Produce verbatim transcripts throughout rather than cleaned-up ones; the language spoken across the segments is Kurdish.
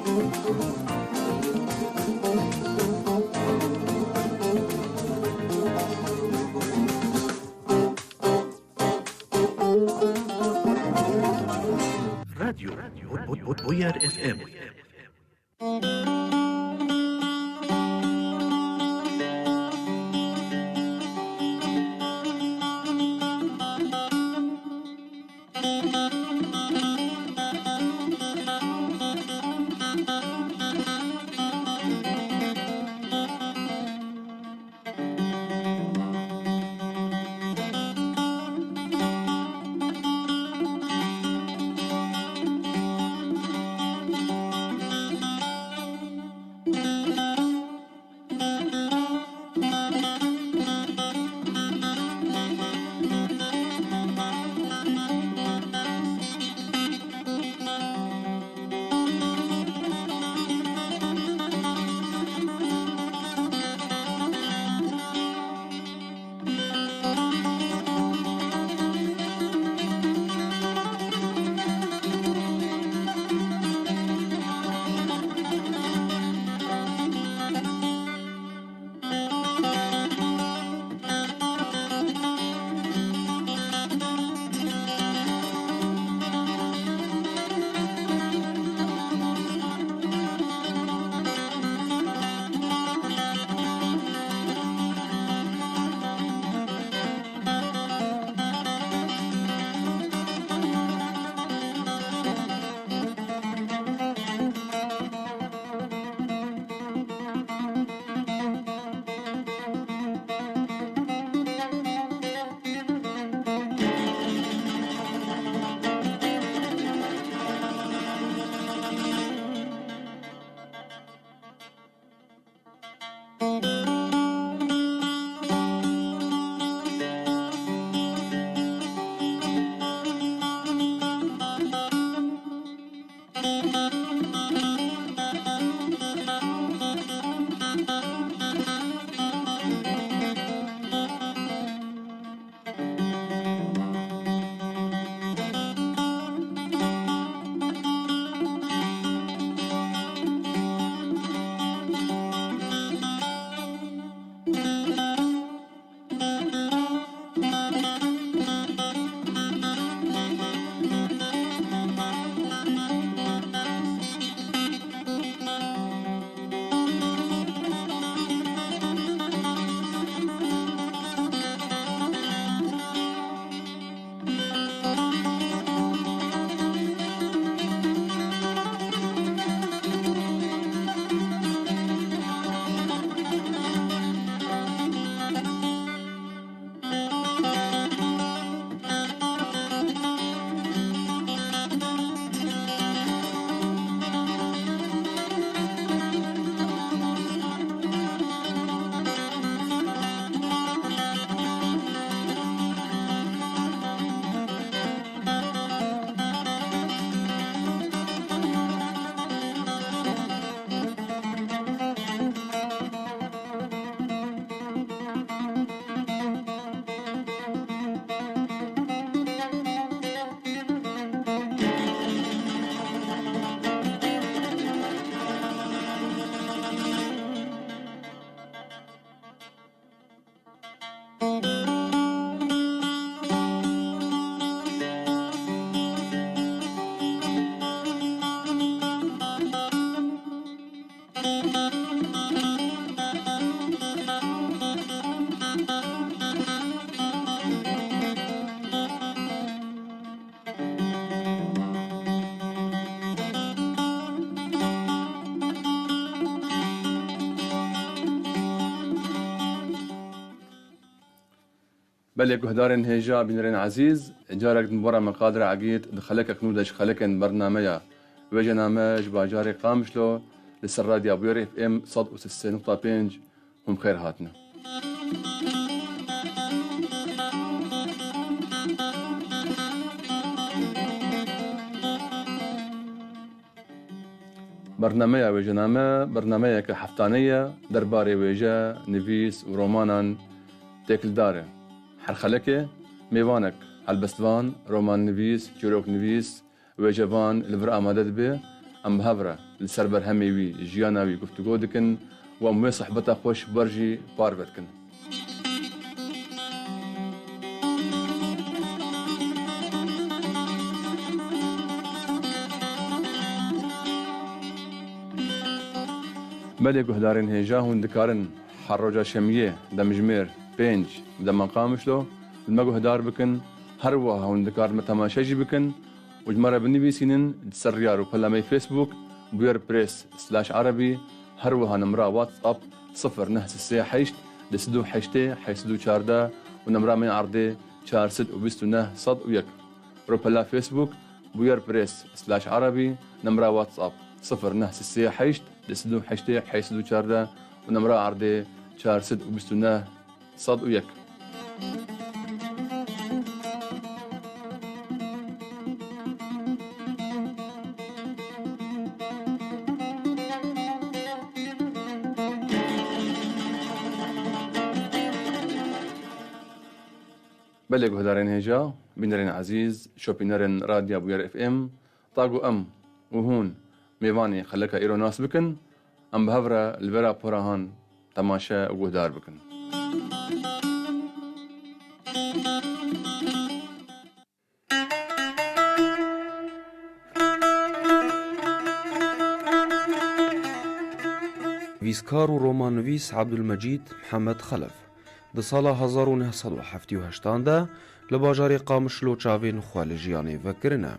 Radyo Bo-, Bo-, Bo-, Boyar F M. Belê guhdarên hêja, bînerên ezîz, carek din bora me Qadir Egîd di xelekek nû de ji xelekên bernameya Wêjename ji bajarê Qamişlo li ser Radya Bûyer F M sed û sê nokta pênc hûn bi xêr hatine. Bernameya Wêjename, bernameyeke heftane ye, derbarê wêje, nivîs û romanan têkildar e. Her xelekê mêvanek, helbestvan, romannivîs, çîroknivîs, wêjevan li vir amade dibe, em bi hev re li ser berhemê wî, jiyana wî guftûgo dikin û em wê sohbeta xweş ber jî parve dikin. Belê guhdarên hêja, hûn dikarin her roja şemiyê demjimêr pênc li Dema Qamişlo li me guhdar bikin. Her wiha hûn dikarin me temaşe jî bikin û ji me re binivîsînin li ser riya rûpela me yê Facebook, Bûyer Press slash Erebî, her wiha nimra WhatsApp sifir neh sê sê heşt, du sed û heştê, heşt sed û çardeh û nimra me yê erdê çar sed û bîst û neh, sed û yek. Rûpela Facebook, Bûyer Press slash Erebî, nimra WhatsApp sifir neh sê sê heşt, du sed û heştê, heşt sed û çardeh û nimra erdê çar sed û bîst û neh, sed û yek. Belê guhdarên hêja, bînerên ezîz, şopînerên Radya Bûyer F M, ta ku em û hûn mêvanê xeleka îro nas bikin, em bi hev re li vê rapora han temaşe û guhdar bikin. Nivîskar û romannivîs Ebdulmecîd Mihemed Xelef di sala hezar û neh sed û heftê û heştan de li bajarê Qamişlo çavên xwe li jiyanê vekirine.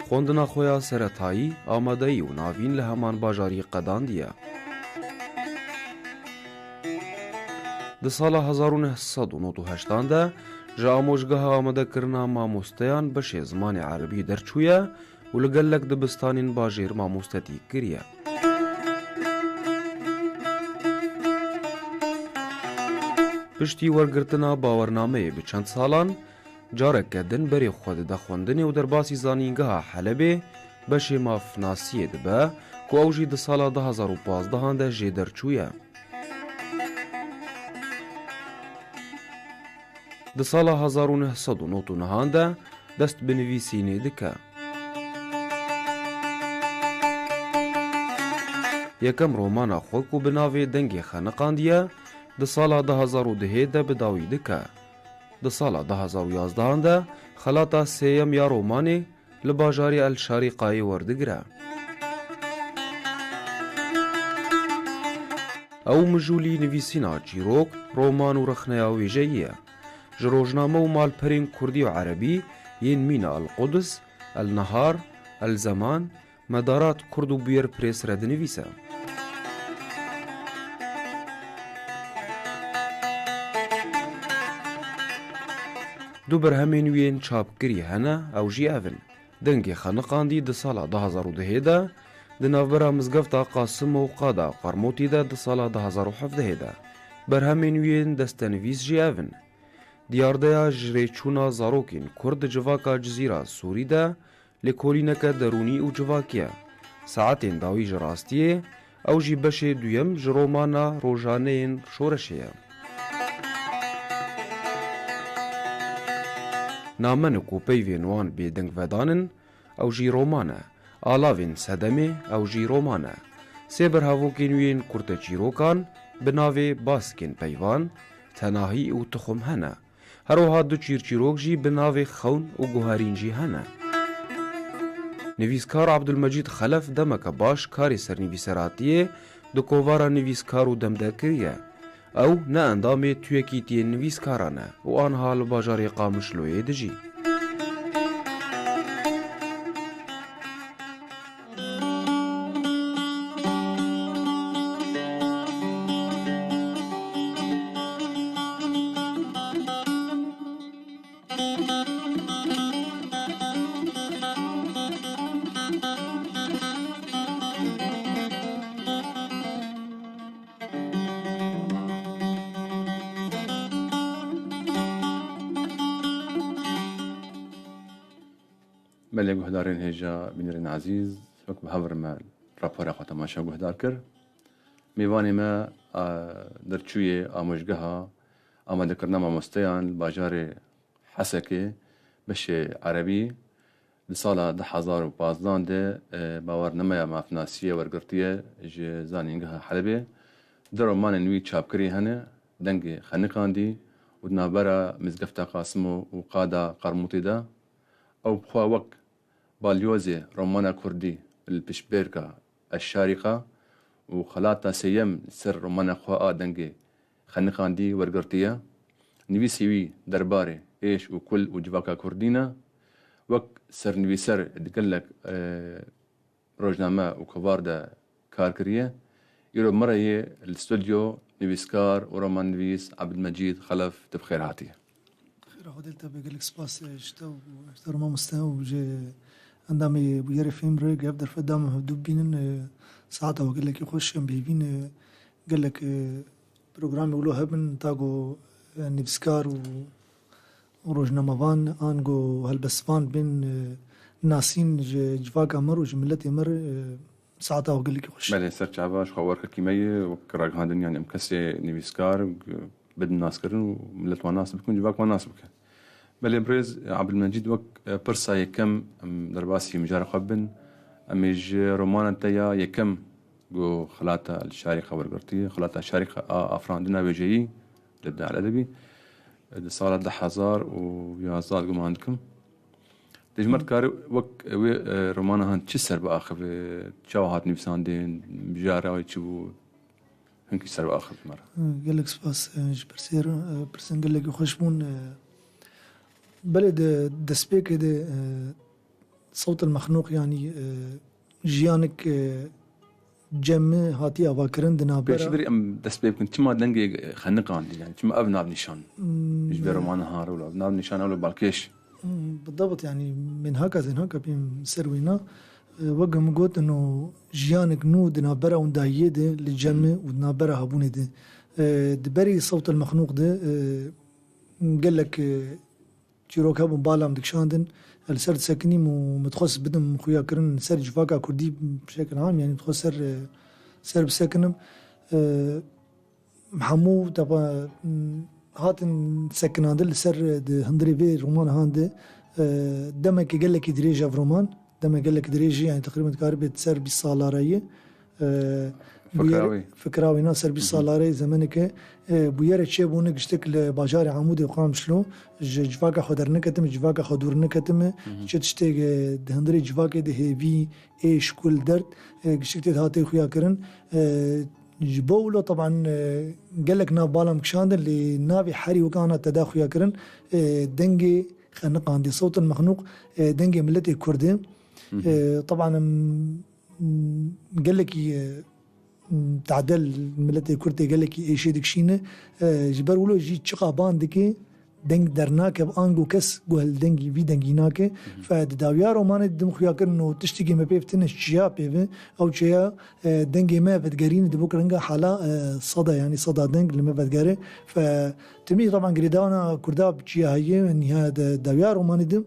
Xwendina xwe ya seretayî, amadeyî û navîn li heman bajarî qedandiye. Di sala hezar û neh sed û nod û heştan de ji amojgeha amadekirina mamosteyan beşê zimanê erebî derçûye û li gelek dibistanên bajêr mamostetî kiriye. Piştî wergirtina bawernameyê bi çend salan, careke din berê xwe dide xwendinê û derbasî Zanîngeha Helebê beşê mafnasiyê dibe, ku ew jî di sala du hezar û pazdehan de jê derçûye. Di sala hezar û neh sed û nod û nehan de dest bi nivîsînê dike. Yekem romana xwe ku bi navê Dengê Xeniqandiye, di sala du hezar û dehê de bi dawî dike. Di sala du hezar û yazdehan de xelata sêyem ya romanê li bajarê El Şarîqayê werdigire. Ew mijûlî nivîsîna çîrok, roman û rexneya wêjeyî ye. Ji rojname û malperên kurdî û erebî yên mîna El Quds, El Nehar, El Zeman, Medarat Kurd û Bûyer Press re dinivîse. Du berhemên wî yên çapkirî hene, ew jî ev in: Dengê Xeniqandî di sala du hezar û dehê de, di navbera Mizgefta Qasimo û Qada Qarmotî de di sala du hezar û hevdehê de. Berhemên wî yên destenivîs jî ev in: Diyardeya ji rêçûna zarokên Kurd di civaka Cizîra Sûrî de, lêkolîneke derûnî û civakî ye. Saetên dawî ji rastiyê, ew jî beşê duyem ji romana Rojaneyên Şoreşê ye. Namenik û peyvên wan bêdeng vedan in, ew jî roman e. Alavên Sedemê, ew jî roman e. Sê berhevokên wî yên kurteçîrokan bi navê Baskên Peyvan, Tenahî û Tixum hene. Her wiha du çîrçîrok jî bi navê Xewn û Guherîn jî hene. Nivîskar Abdulmecîd Xelef demeke baş karê sernivîseratiyê di kovara nivîskar û dem de kiriye. Ew ne endamê tuyekîtiyên nivîskaran e û aniha li bajarê Qamişloyê dijî. Belê guhdarên hêja, bînerên ezîz, wek bi hev re me rapora xwe temaşe guhdar kir. Mêvanê me, a, derçûyê amojgeha amadekirina mamosteyan li bajarê Hesekê beşê erebî di sala du hezar û pazdan de, e, bawernameya mafnasiyê wergirtiye ji Zanîngeha Helebê. Du romanên wî çapkirî hene, Dengê Xeniqandî û Di Navbera Mizgefta Qasimo û Qada Qarmûtê de. Ew bi xwe wek balyozê romana kurdî li piştbêrka Eşşarîqa û xelata sêyem li ser romana xwe a Dengê Xeniqandî wergirtiye. Nivîsê wî derbarê êş û kul û civaka kurdî ne. Wek sernivîser di gelek, e, rojname û kovar de kar kiriye. Îro me re yê li stûdyo nivîskar û romannivîs Ebdilmecîd Xelef, tu bi xêr hatî. Xêra Xwedê li te be, gelek spas, e, ji te û ji te re mamoste û ji endamê bûyerê fêm re, ev derfet da me hevdû bibînin, e, saeta we gelekî xweş, em bi hêvî ne, gelek, e, programê wilo hebin, ta ku, e, nivîskar û û rojnamevan, ango helbestvan bên, e, nasîn ji civaka me re û ji miletê me re, e, saeta we gelekî xweş. Belê, ser çava ji xwe werxekî me ye, wek ragihandin, yanî em kesê nivîskar, g-, bidin naskirin û milet wan nas bikin, civak wan nas bike. Belê, birêz Ebdulmecîd, wek, e, pirsa yekem em derbasî mijara xwe bibin, em ê ji romana te ya yekem ku xelata li Şarîqa wergirtiye, xelata Şarîqa a afirandina wêjeyî li Dal Edebî, di sala du hezar û yazdeh guman dikim. Dê ji me re dikare wek wê, e, romana han çi ser biaxive, çawa hat nivîsandin, mijara wê çi bû, hinkî ser biaxive ji me re. Gelek spas, e, ji pirsê re, e, pirsên gelekî xweş bûn. E, belê di destpêkê de, e, Sewt el Mexnûq, yanî, e, jiyanek, e, cem hatiye avakirin di navbera. Pêşî berî em dest pê bikin, çima dengê xeniqandî, yani çima ev navnîşan? Hmm, ji vê romana ha rewla, ev navnîşan ew li balkêş. Hmm, bidebit, yani min haka zên haka pêm ser wêna. E, wek min got, ino jiyanek nû di navbera windayiyê de li cem û di navbera hebûnê de. E, di berî Sewt el Mexnûq de, e, gelek, e, çîrok hebûn, bala min dikişandin, ez li ser disekinîm û min dixwest bidim xuyakirin li ser civaka kurdî bi şekil am, yanî dixwest ser, e, ser bisekinim. E, hemû teba, m, hatin sekinandin li ser, e, di hundirê vê romana han de, e, demeke gelekî dirêj ev roman, demeke gelekî dirêj, yanî teqrîben dikare bê ser bîst salare ye. E, fikra wî, fikra wî na ser bîst salare zemeneke, e, bûyerê çêbûne giştek li bajarê Amûdê û Qamişlo, ji civaka xwe derneketime, civaka xwe dûr neketime, çi tiştê, e, di hundirê civakê de hêvî, êş, kul, derd, e, giştek tê de hate xuya kirin. E, ji bo wilo teban, e, gelek nav bala min kişandin, lê navê herî wek ana te da xuya kirin, e, dengê xeniqandî, sewt el mexnûq, e, dengê miletê Kurd e. E, teban em, m, gelekî, e, m, tadel miletê Kurd tê gelekî êşê dikişîne. E, ji ber wilo jî çiqa ban dike, deng dernake, ango kes guh li dengî, vî dengî nake. Fe di dawiya romanê didim xuya kirin û tiştekî me pê tine çiya pê ve. Ew çiya, e, dengê me vedigerîne, dibo ki renga hala, e, seda, yanî seda deng li me vedigere. Fe timî taban girêdana Kurda bi çiya heye, nihayet, e, dawiya romanê dim.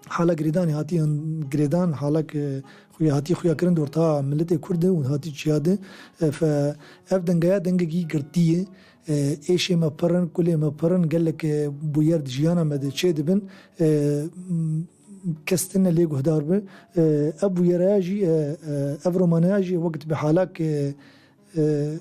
Hala girêdanê hatiye girêdan, hala ke xuya, hatiye xuya kirin di orta miletê Kurd de û hatiye çiya de. E, fe, ev dengeya dengekî girtî ye. E, êşê me pir in, kulê me pir in, gelek, e, bûyer di jiyana me de çê dibin. E, m, kes tine lê guhdar bi. E, ev bûyereya jî, e, e, ev romaneya jî wekit bi hala ke, e,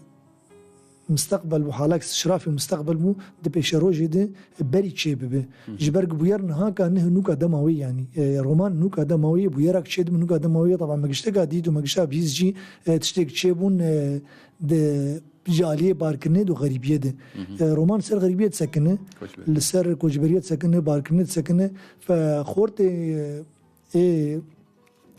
misteqbel bû, halek şirafê misteqbel bû, di pêşerojê de berî çê bibe. Ji ber ku bûyer niha ka neh nûka dema wê, yanî, e, roman nûka dema wê, bûyerak çê dibe nûka dema wê, taban me gişteka dît û me gişta bîst jî, e, tiştek çêbûn, e, di ji aliyê barkirinê û xerîbiyê de. E, roman ser xerîbiyê disekine, li ser koçberiyê disekine, barkirinê disekine, fe xortê, e, ê,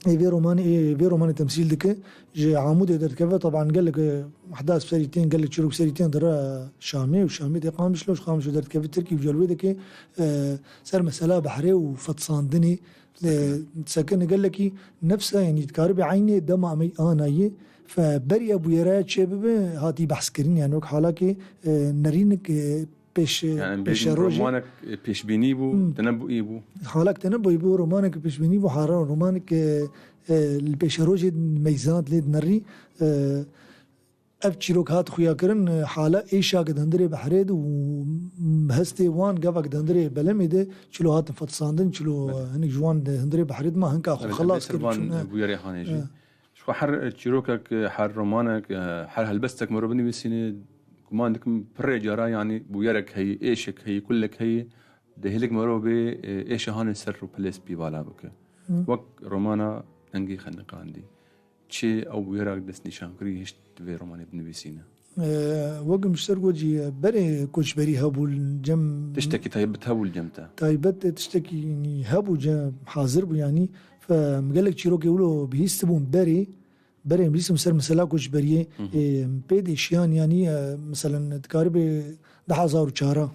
ê vê romanê, ê vê romanê temsîl dike. Ji Amûdê derdikeve, taban gelek, e, ehdas serî tên, gelek çîrok serî tên dire Şamê û Şamê tê Qamişlo, ji Qamişlo derdikeve Tirkî û ji wê dike, e, ser mesela behrê û fetisandinê, e, sekine gelekî nefsa, yanî dikaribe eynê dema em ê anayê. Fe berî ev bûyere çê bibe, hatî behs kirin, yanî wek halakê, e, nerînik, e, pêş, yani, pêşerojê. Romanek, e, pêşbînî bû, hmm, tenebûî bû. Halak tenebûî bû, romanek pêşbînî bû, hara romanek, e, e, li pêşerojê meyzand lê dinerî, e, ev çîrok hat xuya kirin, e, hala êşa ki di hundirê behrê de û hestê wan gava ki di hundirê belemê de çilo hatin fetisandin, çilo, Belê. hinek ji wan di hundirê behrê de ma hinka xwe Belê, xelas belê, kir, van çûn, e, bûyerê hanê jî. e. Ji xwe her çîrokek, her romanek, her helbestek mero binivîsîne, guman dikim pirê cara, yanî bûyerek heye, êşek heye, kulek heye, dê hêlik mero bê, êşa hanê ser û pilê spî vala bike. Hı. Wek romana Dengê Xeniqandî. Çi ew bûyera destnîşankirî hişt vê romanê binivîsîne? Ee, wek min ji ser got jî, berê koçberî hebû li cem Tiştekî taybet hebû li cem te? Taybet, e, tiştekî, yanî, hebû, cem hazir bû, yanî. Fe, min gelek çîrokê wilo bihîstibûn berê, berê em bihîstin ser mesela koçberiyê, Hı hı. e, pê de şiyan, yanî, e, meselen, dikaribê du hezar û çar a.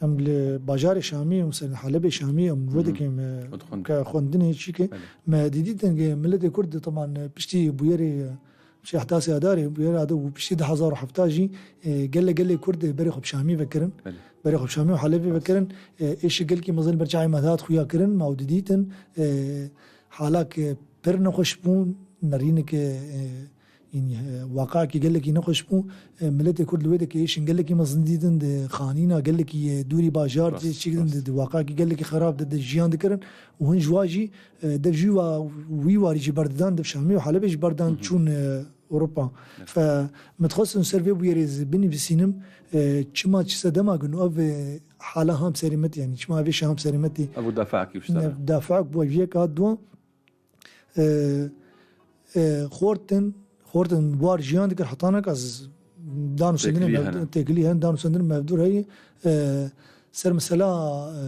Em li bajarê Şamî, em ser Helebê Şamî, em Hı hı. vedekê me Xwend xwend. ke xwendinê çî ke Belê. me didîtin ke miletê Kurd, teman, piştî bûyerê, e, şehdasê Adarê, bûyerê Adar û piştî du hezar û heft jî, e, gelek gelê Kurd berê xwe bi Şamî vekirin. Belê. Berê xwe bi Şamî û Helebê Rast. vekirin. E, êşê gelkî mezin ber çavê me hat xuya kirin, me ew didîtin. E, halak, e, pir nexweş bûn, nerînik, e, Yanî, e, waqayekî gelekî nexweş bû. E, miletê Kurd li wê dekê êşên gelekî mezin dîtin, di xanîna gelekî, e, dûrî bajar Rast, çêkirin, rast. di, di waqayekî gelekî xerab de, de jiyan dikirin. Û hin ji wa jî, e, dev jî wa, wî warî jî berdidan, dev Şamî û Helebê jî berdan Hı hı. çûn, e, Ewropa. Evet. Fe, min dixwest ser vê bûyerê ez binivîsînim, e, çima çi sedema kin û ev, e, hala ham serê me tê, yanî çima vê şe ham serê me tê. Ev dafeakî wiştara. Ne, dafeak bû, ev yek hat dua. E, e, xortin, xortin war jiyan dikir hetanek ez danûsendinê Têkilî mev-, hene. têkilî hen danûsendinê mevdûr heye. E, ser mesela, e,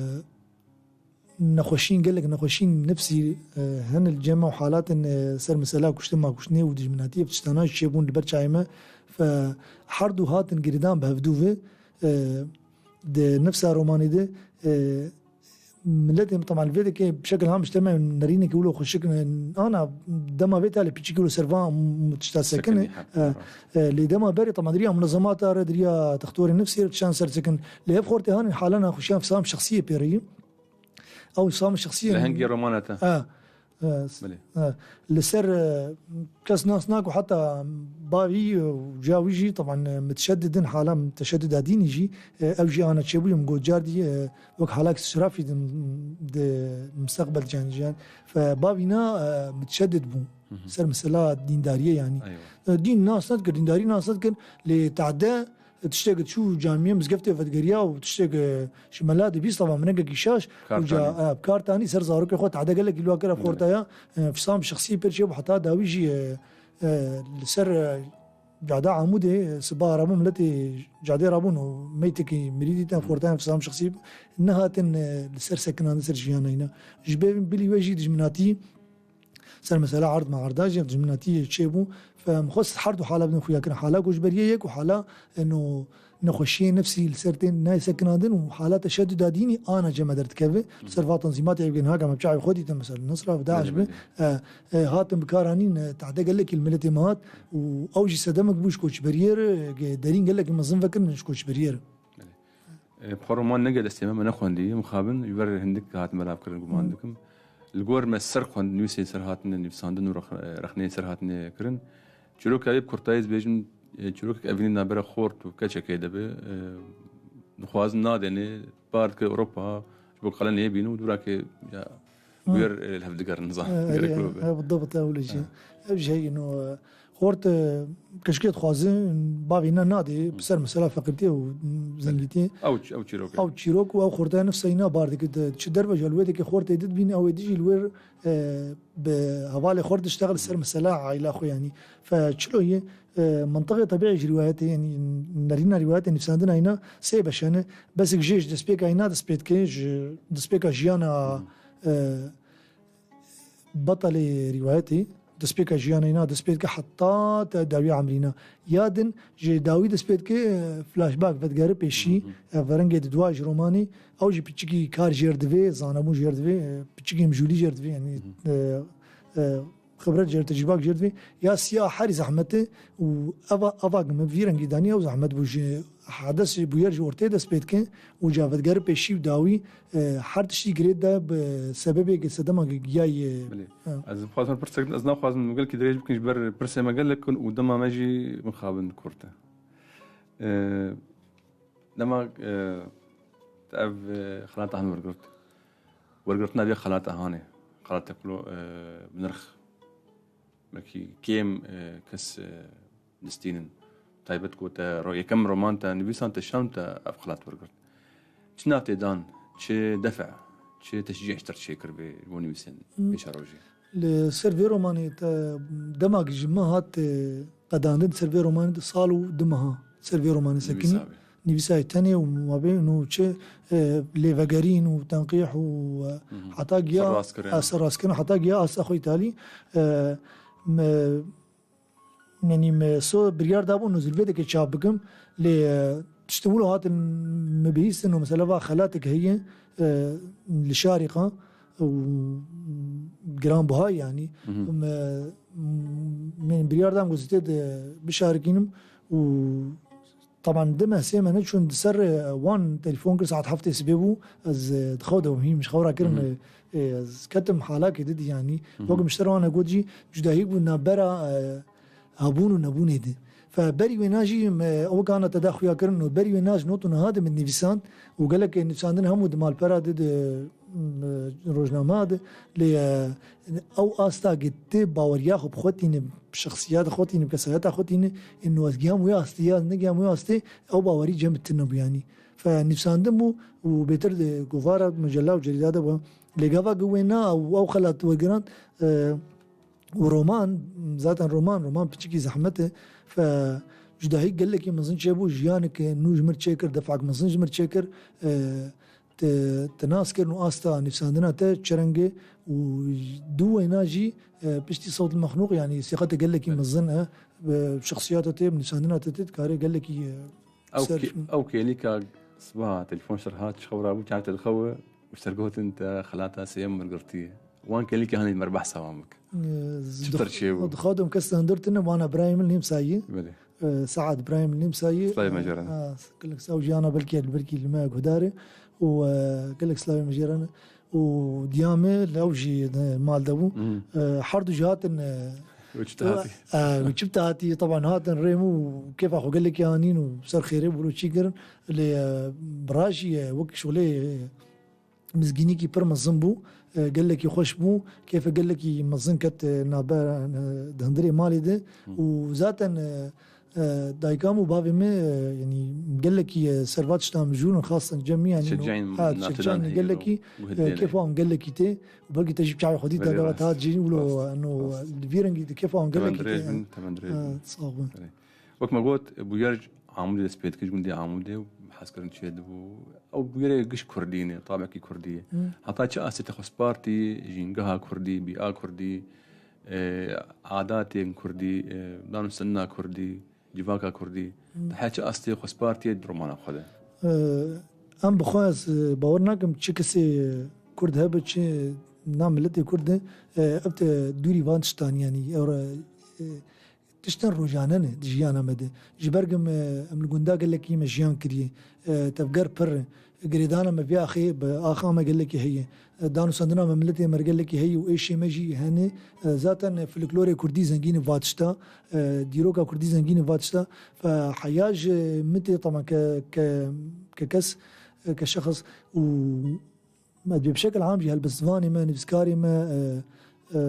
nexweşîn, gelek nexweşîn nefsî, e, hene li cem me û halatin, e, ser mesela kuştin makuştinê û dijminatiyê, ev tiştana jî çêbûn li ber çavê me. Fe, her du hatin girêdan bi hevdû ve, e, di nefsa romanê de, e, Miletê min, teman, li vê dekê bi şekil ham ji te me nerînekî wilo xweşik, ana dema vê talê piçikî wilo ser van tişta sekin e. Sekinî, ha, E, rast. e, lê dema berê, teman, diriya munezemata re, diriya textorê nefsê re tiştan ser sekin. Lê ev xortê hanê hala naxweşiyan fisam şexsiyê pê re yî. Ew fisam şexsiyê Lehengê romana te. E, E, s-, Belê. e, li ser, e, kes nas nake, heta bavî, e, û ciya wî jî, teban, e, miteşeddidin, hala teşeddida dînî jî, e, ew jî ana çêbûye, min got, car dî, e, wek halak israfî din, di mustaqbel can jiyan. Fe bavî na, e, miteşeddid bû. Hı hı. Ser mesela dîndariyê, yanî. Eywa. E, dîn nas nedikir, dîndarî nas nedikir, lê tehde Tiştek çû camiyê, mizgeftê vedigeriya û tiştek, e, ji mela dibîst, tava minekekî şaş Kar û ca-, tanî. e, bi kar tanî ser zarokê xwe tehde gelekî li wa kir, ev Evet. xortaya, e, fisam şexsî pir çêbû, heta dawî jî, e, e, li ser, e, cada Amûdê, e, siba rabûn, miletê cadê rabûn û meytekî mirî dîtin, Hı. xortaya fisam şexsî nehatin, e, li ser sekinandin ser jiyana îna. Ji bê bilî we jî dijminatî Ser mesela erd me erda jî dijminatî çêbû. Fe min xwest her du hala bidin xuya kirin. Hala koçberiyê yek û hala, e, no nexweşiyê nefsî li ser tên nayê sekinandin û hala teşeddüda dînî ana cem me derdikeve. Li ser va tanzîmatê ev gen haka me bi çavê xwe dîtin, mesela Nusra ve Daeş Belê, be, belê. e, e, hatin bi kar anîn, e, tehde gelekî li miletê me hat û ew jî sedemek bû ji koçberiyê re, e, derîn gelekî mezin vekirin ji koçberiyê re. Belê. E, bi xwe roman nege destê me, me nexwendî, mixabin, ji ber hindik hat belav kirin, guman Hı. dikim. Li gor me ser xwend, nivîsên ser hatine nivîsandin û rex-, e, rexneyên ser hatine kirin. Çîroka wê bi kurtayî ez bêjim, e, çîrokek evînî navbera xort û keçekê de be, e, dixwazin nadêne, bar dike Ewropa, ji bo qelenê bîn û dûrakê, ya, Hı. bûyer, e, li hev digerin, nizam, E, gerek erê, wilo be. e, bi dibit ew li jî. Ha. Ev jî heyî no, e, Xort, e, keşkê dixwaze, bavê ne nadê, Hı. bi ser mesela feqîrtiyê û, m, zengîtiyê. Ew ç-, ew çîrok e. Ew çîrok û ew xortaya nifsa îna bar dike. Di çi derve jî li wê dike xortê didbîn, ew ê dijî li wir, e, bi hevalê xort diştexil ser Hı. mesela aîla xwe, yanî. Fe çilo ye, e, mentiqê tebîî ji rîwayetê, yanî nerîna rîwayetê nivîsandina îna sê beşe ne. Besik jê ji destpêka îna dest pê dike, ji destpêka jiyana, Hı. e, Betelê rîwayetê, destpêka jiyana îna dest pê dike heta te dawiya emrîna. Ya din ji dawî dest pê dike, e, flashback vedigere pêşî, Hı hı. e, verengê di dua ji romanê, ew jî piçikî kar jêr divê, zanebûn jêr divê, e, piçikî mijûlî jêr divê, yanî, Hı hı. e, e, Qibret jê re, tecrîbak jê re divê. Ya siya herî zehmet e û eva, eva ku min vî rengî danî ew zehmet bû. Ji hedes jî bûyer ji ortê dest pê dike û cavedgeri pêşî û dawî, e, her tiştî girê de bi sebebê ki sedema ki giyayê. Belê. Ha. Ez dixwazim pirsek, ez naxwazim gelkî dirêj bikin ji ber pirsê me gelek in û dema me jî mixabin kurt e. E, dema, e, te ev, e, xelata han wergirt. Wergirtina vê xelata hanê. Xelata ku, e, bi nirx belkî kêm, e, kes, e, distînin. Taybet ku te ro-, yekem roman te nivîsan, te şan te ev xelat wergirt. Çi nav tê dan, çi defe, çi teşcî ji te re çêkir bê ji bo nivîsên Hmm. pêşerojê? Li ser vê romanê te, dema ki ji min hat, e, qedandin ser vê romanê de sal û du meha ser vê romanê sekinî. Nivîsa bê. Nivîsayê tenê û ma bê û çi, e, lêvegerîn û tenqîh û, e, Hı hı. heta giya Serrastkirin. e, serrastkirin, heta giya asta xwe îtalî, e, me, yanî me so biryar dabû no zilvê dike çap bikim, lê, e, tiştin wilo hatin me bihîstin û mesela va xelatek heye, e, li şarî qa û giranbuha yanî. Hı hı. Me, me biryar dam ku zitê de bişarikînim û Taban di me sê me neçûn di ser, e, wan telefon kir, saet heftê sibê bû, ez, e, di xew de bûm, hîn ji xew rakirin, Hı hı. e, e, ez ketim halakê didî, yanî, Hı hı. wek min ji te re wan got jî, cudahî bû navbera, e, hebûn û nebûnê de. Fe berî wêna jî me, ew kana te da xuya kirin û berî wêna ji not û niha de min nivîsand û gelek nivîsandin hemû di malpera de, di, m, rojnama de, lê, e, ew asta ki tu baweriya xwe bi xwe tîne, bi şexsiyeta xwe tîne, bi kesayeta xwe tîne, ê no ez giyam wê astê ya ez negiyam wê astê, ew bawerî cem bi tu nebû yanî. Fe nivîsandin bû û bêtir di kovara mecella û cerîda de bû. Lê gava ki wê na û ew xelat wergirand, e, û roman, zaten roman, roman piçikî zehmet e. Fe cudahî gelekî mezin çêbû, jiyanek nû ji mir çêkir, defak mezin ji mir çêkir. E, te, te nas kirin û asta nivîsandina te çi reng e û du wêna jî, e, piştî sewt mexnûq, yanî sîqete gelekî Evet. mezin e, e, şexsiyeta te, nivîsandina te tê dikare gelekî, e, Ew ser kê-, ew kêlîka sibaha telefon ji te re hat, ji xew rabû, çav te dixewe û ji te re gotin te xelata sêyem wergirtiye. Wan kêlîka hanî me re behsa wan bike. E, Çi dix-, ter çêbû? Dixwadim kes li hundir tune, wana birayê min Lîmsayî. Belê. E, Saad birayê min Lîmsayî. Slavê me jê re ne. E, gelek saw jiyana belkî, belkî li me guhdar e. Û, e, gelek slavê me jê re ne. Û diya me li ew jî, e, mal de bû. Hmm. E, her du jî hatin, e, Û çi te hatî? E, û çi te hatî, taban hatin rêm û kêfa xwe gelekî anîn û ser xêrê bû çî kirin. Lê, e, bira jî, e, wek şolê, e, mizgînîkî pir mezin bû, e, gelekî xweş bû, kêfe gelekî mezin ket, e, navber, e, di hundirê malê de. Hı. Û zaten, e, e, dayika min û bavê min, e, yanî gelekî, e, ser va tiştan mijûl in, xastin cem min, yanî Şecayên ha, navçedan şecayên heye gelekî, û e, guhedê ne. Kêfa wan gelekî tê. Û belkî te jî bi çavê xwedî Belê, te rast, te cî wilo, rast, no, rast. Li vî rengî de kêfa wan Temen gelekî dirêj tê. Bin, temen dirêj Ha, bin. Sax bin. Belê. Wek me got, bûyer ji Amûdê dest pê dike, ji gundê Amûdê û hezkirin çê dibû. Ew bûyerê giş kurdî ne, tabekî kurdî ye. Hı. Heta çi astê te xwe spartî, jîngeha kurdî, bîa kurdî, e, adatên kurdî, e, danûstendina kurdî, civaka kurdî. Hı. Te her çi astê xwe spartiye di romana xwe de? E, em bi xwe ez, e, bawer nakim çi kesê, e, kurd hebe, çi na miletê kurd e, e, ev te dûrî van tiştan, yanî, ew re, e, Tiştên rojane ne di jiyana me de. Ji ber ku em, em li gunda gelekî me jiyan kiriye. E, tevger pir e. Girêdana me vê axê bi axa me gelekî heye. E, danûstandina me miletê me re gelekî heye û êşê me jî hene. E, zaten, e, folklorê kurdî zengîn e va tişta. E, dîroka kurdî zengîn e va tişta. Fe heya ji min tê, taban ke, ke, ke kes, e, ke şexs û Me dibê bi şekil am jî helbestvanê me, nivîskarê me, e, e,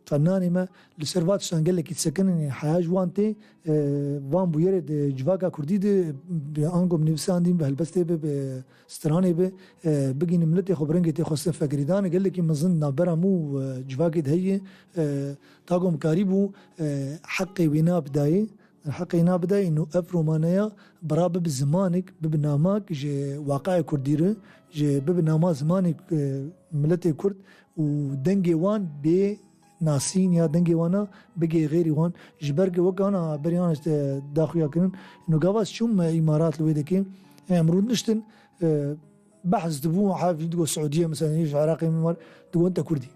fennanê me li ser va tiştan gelekî disekinin, ê heya ji wan tê, e, van bûyerê di civaka kurdî de, bi ango bi nivîsandî, bi helbestê be, bi stranê be, e, bigihînin miletê xwe, bi rengê tê xwestin. Fe girêdana gelekî mezin navbera min û, e, civakê de heye, e, ta ku em karîbû, e, heqê wêna bidayê, Heqê na bidayî, û ev romaneya bira bibe zimanek, bibe namak ji waqayê kurdî re, ji bibe nama zimanê, e, miletê kurd û dengê wan bê nasîn ya dengê wana bigê xêrî wan. Ji ber ku wek ana berî ana işte daxuya kirin, û gava ez çûm me îmarat li wê dikê, em rûniştin, e, behs dibû, ha, digo Siûdiye, mesela, ji Iraqê min war, digo ente kurdî.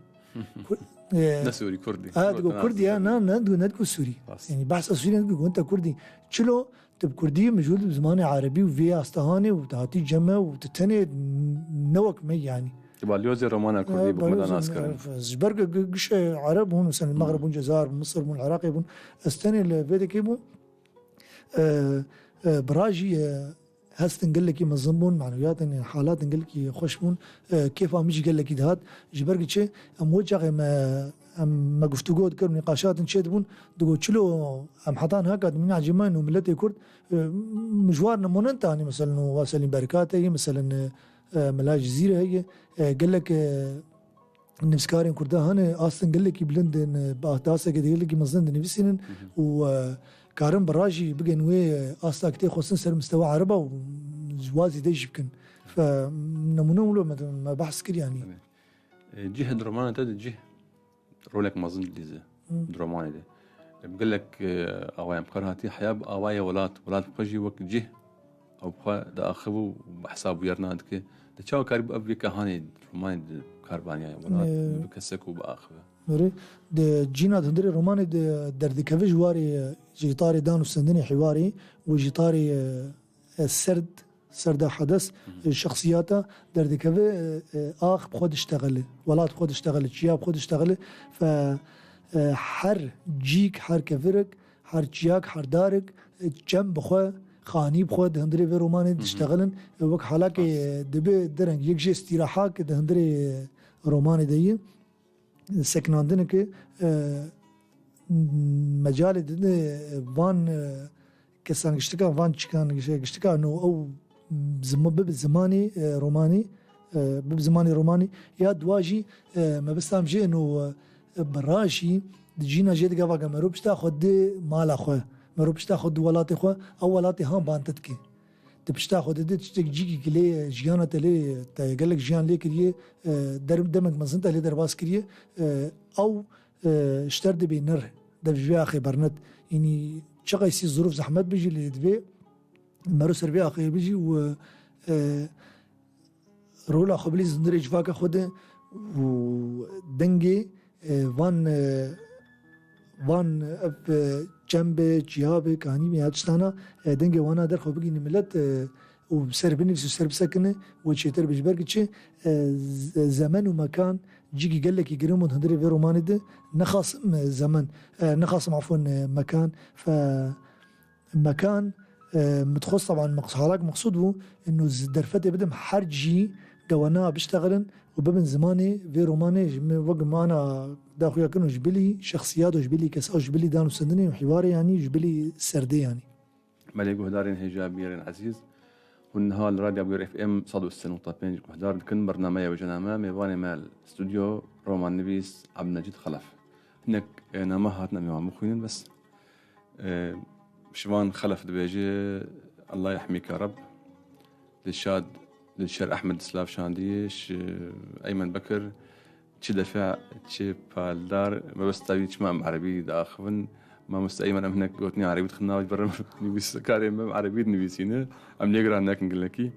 Kur-, E, Ne Sûrî, Kurdî. Ha, Kurdî, digo ne Kurdî ya, Sûrî. Na, ne, digo, ne digo Sûrî. Rast. Yanî behsa Sûrî ne digo, gonta Kurdî. Çilo, tu bi Kurdî mijûl bi zimanê erebî û vê asta hanê û tu hatî cem me û tu tenê ne wek me yanî. Balyozê romana Kurdî E, bi me de balyozê nas kirin. Ji ber ku gi-, gişe Ereb bûn, mesela Mexreb bûn, Cezayir bûn, Misir bûn, Iraqê bûn. Ez tenê li vê dekê bûn. E, e, bira jî, e, hestin gelekî mezin bûn, manewiyatên, halatên gelekî xweş bûn, e, kêfa min jî gelekî dihat. Ji ber ku çi, em wê çaxê me, em, me guftûgo dikir, nîqaşatin çêdibûn, digo çilo em heta niha ka dimîna cîman û miletê Kurd, e, mijwar nimûnen tanî, meselen, û Waselîn Berkateyî, meselen, e, e, Mela Cizîre heye, e, gelek, e, nivîskarên Kurda hene, astin gelekî bilind in, bi ahdaseke gelekî mezin dinivîsînin û, e, karin bi rajî bigên wê, e, asta ki tê xwestin ser mistewa Ereba û ji wa zêde jî bikin. Fe, nemûne wilo me, me behs kir yanî. Tabii. E, cih di romana te de cih rolek mezin dilîze. Hı. Di romanê de. E, bi gelek, e, awayên bi kar hatî, heya bi awayê welat, welat bi xwe jî wek cih ew bi xwe diaxive û behsa bûyerna dike. De çawa karî bi ev yeke hanê romanê di kar baniyaye welat, Ee, bi kesek û biaxive? Erê, di cîna di hundirê romanê de derdikeve ji warê, ji îtarê dan û sendinê hiwarê û ji îtarê, e, e, serd, serda hedes, Hı hı. e, şexsiyata derdikeve, e, e, ax bi xwe diştexile, welat bi xwe diştexile, çiya bi xwe diştexile. Fe, e, her cîk, her kevirek, her çiyak, her darek, e, çem bi xwe, xanî bi xwe di hundirê vê romanê Hı hı. diştexilin. E, wek halakê Rast. dibe dereng yek jê stîrahak di hundirê romanê de ye. Sekinandineke, e, mecalê dide van, e, kesan giştika, van çikan giştika no ew zima-, bibe zimanê, e, romanî, e, bibe zimanê romanî. Ya dua jî, e, mebistam jê no, e, bi rajî di cîna jê digava ke mero pişta xwe di mala xwe, mero pişta xwe di welatê xwe, ew welatê han ban te dike. Di pişta xwe dide tiştek cîkî ki lê jiyana te lê, te gelek jiyan lê kiriye, e, der-, demek mezin te lê derbas kiriye, e, ew, e, ji te re dibê ner, dev ji vê axê bernet. Yanî çiqasî zirûf zehmet bijî lê divê mero ser vê axê bijî û, e, rola xwe bilî zindirê civaka xwe de û dengê, e, van, e, van ev, e, çem be, çiya be, kanî be ya tiştana, e, dengê wana derxwe bigihîne milet, e, û ser binivîse û ser bisekine û çêtir be. Ji ber ki çi, e, z-, zemen û mekan cîkî gelekî girin bûn hundirê vê romanê de. Nexasim, e, zemen, e, nexasim, afwan, e, mekan. Fe mekan, e, min dixwest, teban, meqs-, halak meqsûd bû, ino z-, derfetê bidim her cî gewana biştexilin û bibin zimanê vê romanê. Ji min wek mana daxuya kirin û ji bilî şexsiyat û ji bilî kesa û ji bilî dan û sendinê û hîwarê yanî ji bilî serdê yanî. Belê guhdarên hêja bînerên ezîz, hûn niha li Radya Bûyer F M sed û sê nokta pênc guhdar dikin. Bernameya Wêjename, mêvanê me li stûdyo romannivîs Ebdilmecîd Xelef. Hinek, e, nama hatine mêvan bixwînin bes. E, Şivan Xelef dibêje, Allah yehmîke Reb. Dilşad, Dilşer Ehmed silav şandî, ji Eymen Bekir, çi defe, çi paldar, mebesta wî çima em erebî diaxivin. Mamoste Eymen em hinek gotinê erebî dixin nav, ji ber em nivîskarê me em erebî dinivîsîne. Em lê giran nekin gelekî.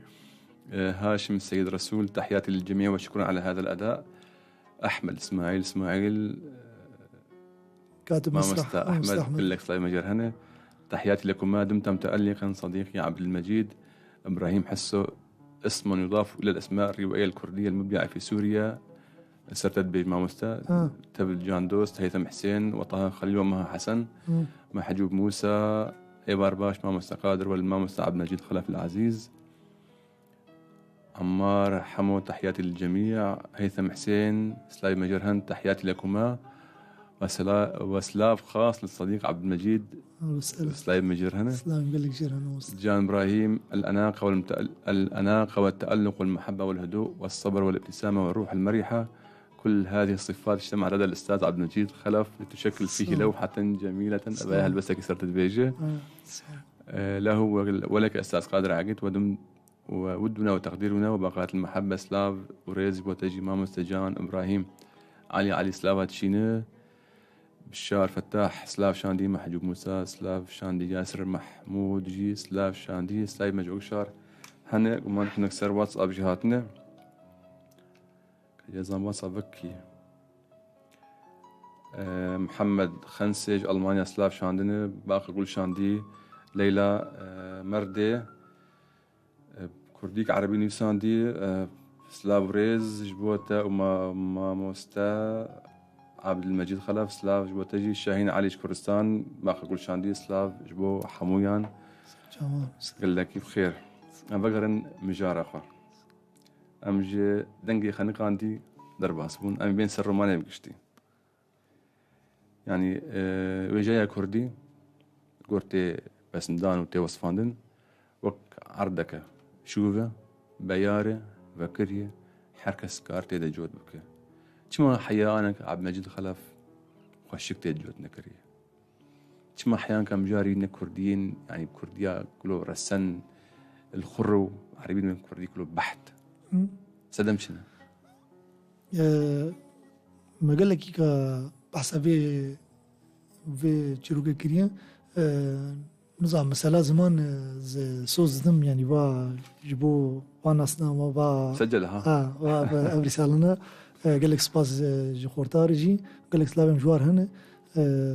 E, Haşim Seyid Resûl, تحياتي للجميع وشكرا على هذا الأداء. Ehmed Îsmaîl, Îsmaîl, Katib Mesrah, Mamoste Mamoste Ehmed, Ehmed. Gelek silavê me jê re hene. تحياتي لكما، دمتم متألقا صديقي عبد المجيد. إبراهيم حسو، اسم يضاف إلى الأسماء الروائية الكردية المبدعة في سوريا. Ser te dibêj mamoste. Ha. Tevil Can Dost, Heytem Husên, وطه خليل ومها حسن. Hı. Mehcûb Mûsa, êvar baş mamoste Qadir û mamoste Ebdilmecîd Xelef el Ezîz. Emmar Hemo, تحياتي للجميع. Heytem Husên, silavê me jê re hene, تحياتي لكما. وسلا-، وسلاف خاص للصديق عبد المجيد. Wesel. Silavê me jê re hene. Silavê gelek jê re hene, wesel. Can Ibrahim، الأناقة والمتأل-، الأناقة والتألق والمحبة والهدوء والصبر والابتسامة والروح المرحة. كل هذه الصفات اجتمعت لدى الأستاذ عبد المجيد خلف لتشكل فيه Sağ ol. لوحة جميلة. Sağ ol. Ev helbesteke ser te dibêje. Ha, sağ ol. Ee, له ولك أستاذ قادر عقيد ودم-، وودنا وتقديرنا وباقات المحبة. Silav û rêz bo te jî mamoste Can Ibrahîm. Elî Elî silava dişîne. Bişar Fetah silav şandî, Mehcûb Mûsa silav şandî, Yasir Mehmûd jî silav şandî. Silavê me ji Bişar hene, guman hinek ser WhatsApp jî hatine. Ka ez zan WhatsApp vekî. E, Mihemed Xensê ji Almanya silav şandine, Baxa Gulşandî, Leyla, e, Merdê, e, Kurdîk erebî nivîsandî, e, silav û rêz ji bo te û ma-, mamoste Abdülmecîd Xelef, silav ji bo te jî, Şahîn Elî ji Kurdistan, Baxa Gulşandî, silav ji bo hemûyan. Çawa? Gelekî bi xêr. Em vegerin mijara xwe. Em ji dengê xeniqandî derbas bûn. Em ê bên ser romanê bi giştî. Yanî, e, wêjeya kurdî, gor tê besimdan û tê wesfandin, wek erdeke şûv e, beyar e, vekirî ye, her kes kar tê de cot bike. Çima heya aneke Abdülmecîd Xelef xweşik tê cot nekiriye? Çima heyanka mijarî ne kurdiyên, yanî kurdiya kulo resen li xurr û erebî ne kurdî kulo beht? Hı. Sedem çi ne? E, me gelekî ka behsa vê, vê çîrokê kiriye. E, nizam, mesela ziman, e, z-, soz didim, yanî va ji bo va nasna, va, va Secele, ha? Ha, va, va ev rîsalina, e, gelek spas, e, ji xortarê jî, gelek silavên ji war hene. E,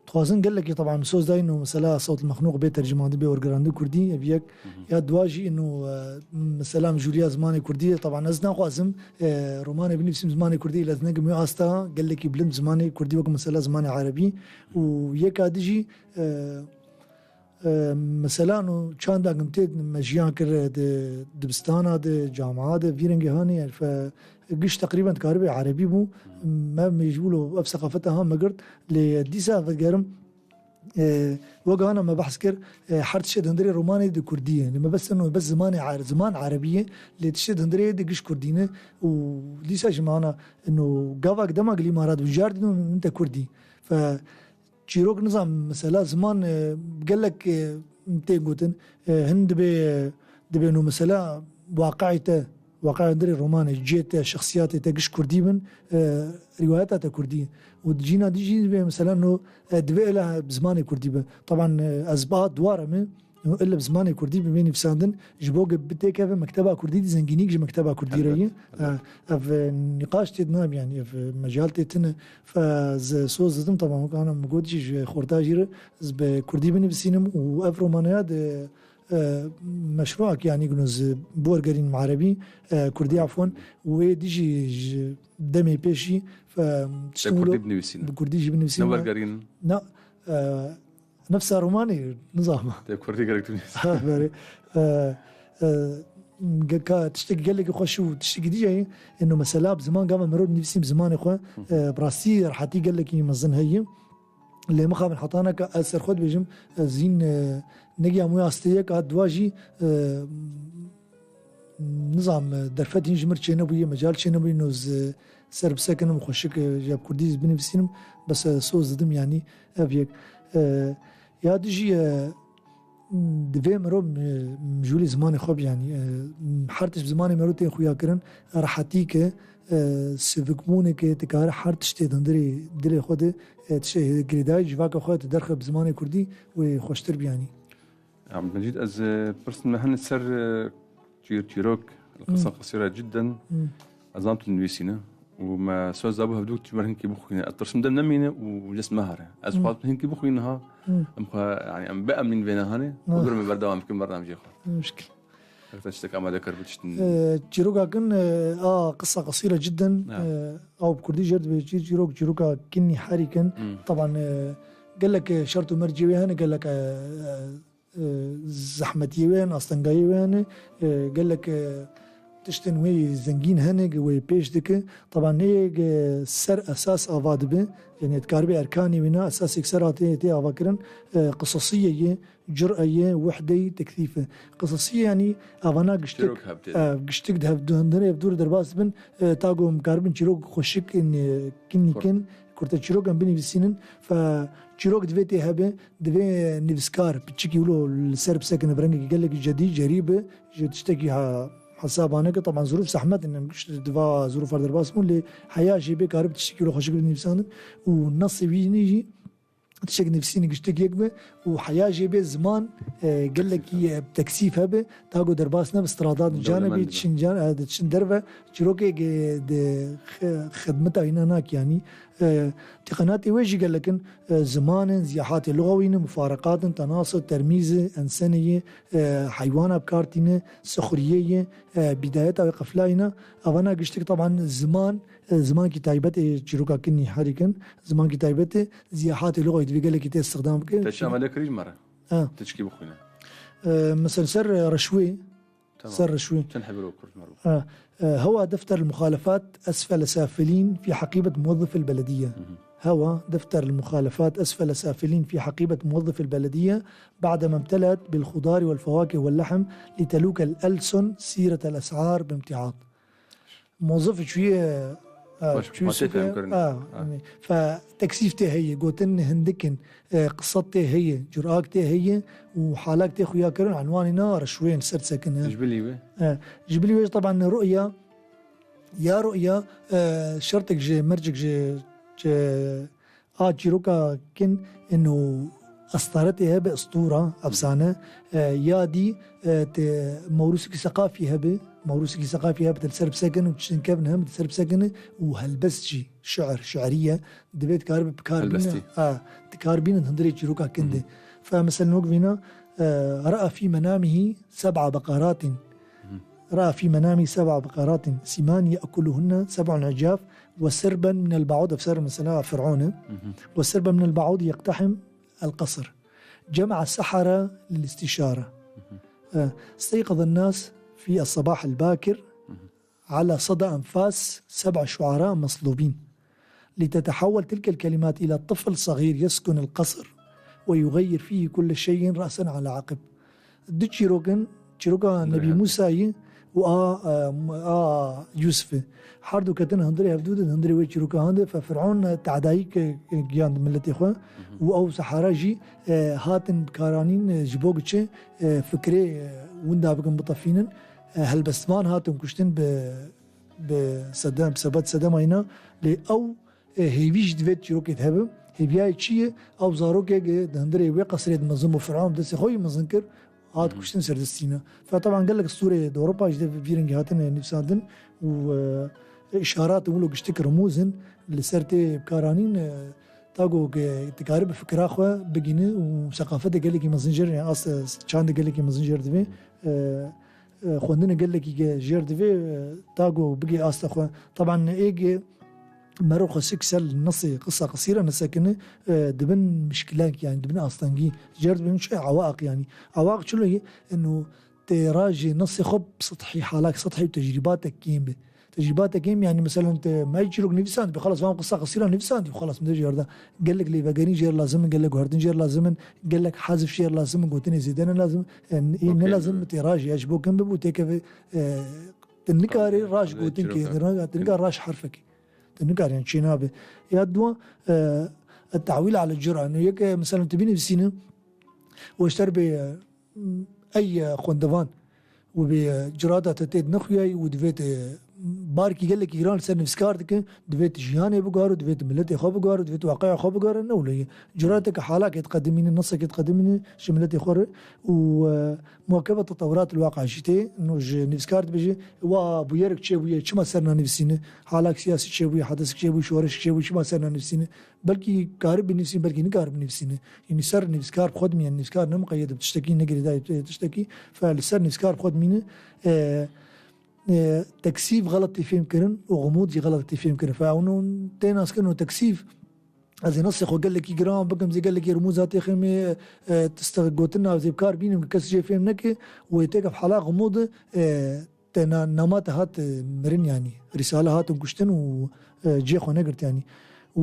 Dixwazin gelekî, teban, soz dayîn û mesela Sewt Mexnûq bê tercimandin, bê wergerandin kurdî, ev yek. Hı hı. Ya dua jî ino, e, mesela mijûliya zimanê kurdî, teban, ez naxwazim, e, romanê binivîsim zimanê kurdî, lê ez negim wê asta gelekî bilind zimanê kurdî wek mesela zimanê erebî. Û yeka di jî, e, e, mesela no çanda gim tê me jiyan kir, e, di dibistana de, camia de, vî rengê hanê, yani, fe-, giş teqrîben dikaribê erebî bû. Me mecbûr o ev seqafeta ha me girt. Lê dîsa vegerim, e, wek ana me behs kir, e, her tiştê di hundirê romanê di kurdî ye. Lê me bes no, bes zimanê er-, ziman erebî ye, lê tiştê di hundirê de giş kurdî ne û dîsa ji me ana no gavak dema gilî mara dibijardî no min te kurdî. Fe çîrok nizam, mesela ziman, e, gelek, e, tê gotin, e, hin dibê, e, dibê no mesela waqayê te, waqayê hundirê romanê, cê te, şexsiyatê te giş kurdî bin, e, rîwayeta te kurdî. Û cîna dî jî divê, mesela, no, e, divê ela bi zimanê kurdî be. Taban, e, ez ba dware me, ela bi zimanê kurdî bi vê nivîsandin, ji bo ge bi têkeve mekteba kurdî dî zengînîk ji mekteba kurdî re ye. Elbet, elbet. E, ev, e, nîqaş tê nabe, yani, ev, e, mecal tê tine. Fe, ez soz didim, taban, wek ana min got jî, ji xorta jî re, ez bi kurdî binivîsînim û ev romaneya de e, meşruak, yani, gino ez bi wergerînim erebî, e, kurdî, afwan, û wê dî jî ji demê pêşî, e, tiştin kurdî wilo binivîsîne. Bi kurdî jî binivîsîne. Ne wergerîn? Na, e, nefsa romanê, nizam. Tê kurdî gerek tu binivîsîne. Ha, berê. E, e, ge-, ka tiştekî gelekî xweş û tiştekî dî jî heye, eno mesela bi ziman gava mero nivîsîn bi zimanê xwe, e, bi rastî rehetî gelekî mezin heye. Lê mixabin heta neka ez ser xwe dibêjim, ez hîn, e, negiyam wê astê yek, a dua jî, e, nizam, e, derfet hîn ji mir çênebûye, mecal çênebûye, no ez, e, ser bisekinim, xweşik, e, ji kurdî binivîsînim, bes, e, soz didim, yanî ev yek. E, ya du jî, e, Divê mirov, e, mijûlî zimanê xwe biyanî. E, her tişt bi zimanê mirov tê xuya kirin, rehetî ke, e, sivikbûnê ke dikare her tiştê di hundirê dilê xwe de, e, tiştê girêdayî civaka xwe di derxe bi zimanê kurdî wê xweştir biyanî. Abdülmecîd, ez, e, pirsên me hene ser, e, çîr-, çîrok, Qisa Qasîra Cidden. Hmm. Ez zanim tu dinivîsîne û me soz dabû hevdû tu ji me re hinkî bixwîne. Ez tirsim dem nemîne û dest me here. Ez xwazim hinkî bixwîne ha. Hmm. Em xwe, yani, em biemnîn vê nehanê û dur me berdewam bikin bernameyê xwe. Muşkil. Te tiştek amade kir bi tiştin. Ee, çîroka kin, e, a Qisa Qasîra Cidden, ha, e, ew bi kurdî jê re dibê çî-, çîrok, çîroka kinî herî kin. Hmm. Taban, e, gelek, e, şert û mercê wê hene, gelek, e, e, e, zehmetiyê wê hene, astengayê wê hene, e, gelek, e, tiştên wê zengîn hene, ge wê pêş dike. Taban nê, ge ser esas ava dibe, yani dikaribe erkanê wê ne, esasek ser hatê tê ava kirin, e, qisasiyê ye, cür'e ye, wehde ye, tekthîf e. Qisasiyê yani avana giştik, çîrok hevdê, e, giştik di hev-, di hundirê hev dûr derbas dibin, e, ta ku em karibin çîrok xweşik in, e, kinî kin, kurte çîrok em binivîsînin. Fe çîrok divê tê hebe, divê nivîskar piçikî wilo li ser bisekine bi rengekî gelekî cedî, cerî bi, ji tiştekî ha-, hesaba neke. Taban zirûf zehmet in, em giş-, di va zirûfa derbas bûn, lê heya jê bê karib tiştekî wilo xweşik binivîsandin û nesê wî nî jî tiştek nivîsînê giştek yek be û heya jê bê ziman, e, gelekî, e, teksîf hebe, ta ku derbas nebe, strada din canebî, diçin can-, e, diçin derve, çîrokê ge-, de xe-, xidmeta hîna nak, yanî, E, Tîqenatê wê jî gelek in, e, ziman in, ziyahatê luxewî ne, mufareqat in, tenasut, termîz e, ensenê ye, e, heywana bi kar tîne, sixuriyê ye, e, bîdayeta wê qeflayî ne. Evana giştik, teban ziman, e, zimankî taybet ê çîroka kinî herî kin, zimankî taybet e, ziyahatê luxewî divê gelekî tê istixdam bike. Te çi amade kirî ji me re? Ha. Te çikî bixwîne? E, mesela ser, e, reşwê, تمام. سر شوي. تنحب الوكر مرة. آه. آه، هو دفتر المخالفات أسفل سافلين في حقيبة موظف البلدية. هو دفتر المخالفات أسفل سافلين في حقيبة موظف البلدية بعدما امتلأت بالخضار والفواكه واللحم لتلوك الألسن سيرة الأسعار بامتعاض. موظف شوية، آه، Baş, شوية ma tê سوق، fehmkirin. آه، آه. يعني، ف تكثيف تê heye, gotin hindik in, e, qisat tê heye, curak tê heye û halak tê xuya kirin, enwanê na reşwên ser disekin, he. Ji bilî wê? E, ji bilî wê jî teban ru'ya, ya ru'ya, e, şertek ji, mercek ji, ji a çîroka kin ino estaretê hebe, istûra, efsane, e, ya dî, e, te mewrûsekî seqafî hebe, mewrûsekî seqafî hebe, te li ser bisekin û tiştin kevin hem te ser bisekin û helbest jî. Şiir, şiiriye, divê dikaribe bikar bîne. Helbestî. Ha, dikar bînin hundirê çîroka kin de. Fe mesela wek vîna, e, رأى في منامه سبع بقرات. رأى في منامه سبع بقرات سمان يأكلهن سبع عجاف وسربا من البعوض، ev ser mesela Fir'on e. وسربا من البعوض يقتحم القصر. جمع السحرة للاستشارة. E, استيقظ الناس في الصباح الباكر على صدى أنفاس سبع شعراء مصلوبين، لتتحول تلك الكلمات إلى طفل صغير يسكن القصر ويغير فيه كل شيء رأسا على عقب. Du çîrok in, çîroka Nebî Mûsayî û a, a, a Yûsifê. Her du ketin hundirê hevdû de, hundirê wê çîroka hinde, fe Fir'on, e, te'dayî ke, e, giyand miletê xwe û ew sehara jî, e, hatin bikaranîn, e, ji bo çi, e, fikrê, e, winda bikin, bitefînin. E, helbestvan hatin kuştin bi, bi sedem, bi sebet sedema îna, lê ew, e, hêvî jî divêt çîrokê de hebe. Hêviyayê çi ye? Ew zarokek, e, di hundirê wê qesrê de mezin bû, Fir'on bi destê xwe yî mezin kir, hat kuştin ser destî ne. Fe teban gelek stûrê di Ewropa jî de vî rengî hatine nivîsandin û, e, îşarat û wilo giştik, remûz in, li ser tê bikaranîn, e, ta ku ke dikare bi fikra xwe bigîne û seqafetê gelekî mezin jêr, yani asta çandê gelekî mezin jêr divê, e, e, xwendinê gelekî ge jêr divê, e, ta ku bigê asta xwe. Teban êg merov xwe sik ser nesê qisa qisîre nesekine, e, dibin mişkilek, yani dibin astengî. Jêr dibin çi? Awaq yani. Awaq çilo ye? Eno tê rajê nesê xwe bi sethî, halak sethî û tecrîbatek kêm be. Tecrîbatek kêm, yani, meselen, te me çîrok nivîsandibî, xelas, van qisa qisîra nivîsandibî, xelas, min de jêr de. Gelek lêvegerîn jêr lazim in, gelek guhertin jêr lazim in, gelek hezf jêr lazim in, gotinê zêde ne lazim in. E, ne lazim in, tê rajê, ya ji bo kin bibû, têkeve, e, te nikarê raj gotin kê, te nikarê raj herfekê. Te nikarê, yani, çê nabe. Ya duwa, e, التعويل على الجرأة. Eno yek, e, meselen, tu bînivîsîne, û ji te re bê, e, ey, e, xwendevan, û bê, e, cirata te tê de nexuyayî û divê te, e, barkî gelekî giran li ser nivîskar dike, divê te jiyanê bigaro, divê te miletê xwe bigaro, divê te waqiya xwe bigaro, ne wilo ye. Cirateke halakê diqedimîne, nesekê diqedimîne ji miletê xwe re û, e, muwekebe tetewurat li waqia jî tê, no ji nivîskar dibêje, wa bûyerek çêbûye, çima ser nanivîsîne, halak siyasî çêbûye, hedesek çêbûye, şoreşek çêbûye, çima ser nanivîsîne, Belkî kare binivîsîne, belkî nikare binivîsîne. Yanî ser nivîskar bi xwe dimîne, nivîskar ne miqeyed bi tiştekî, ne girêdayî bi tiştekî. Fe li ser nivîskar bi xwe dimîne, e, e, teksîf xelet tê fêhmkirin û xumûd jî xelet tê fêhmkirin. Fe hûn tê naskirin û teksîf, ez ê nesê xwe gelekî giran bikim, zê gelekî rumûza tê xêmê, e, tiste gotin nav zê bi kar bînim, kes jê fêm neke û ê têke bi hala xumûd, e, Te na-, nama te hat, e, mirin, yanî. Rîsale hatin kuştin û, e, cihê xwe negirt, yanî. Û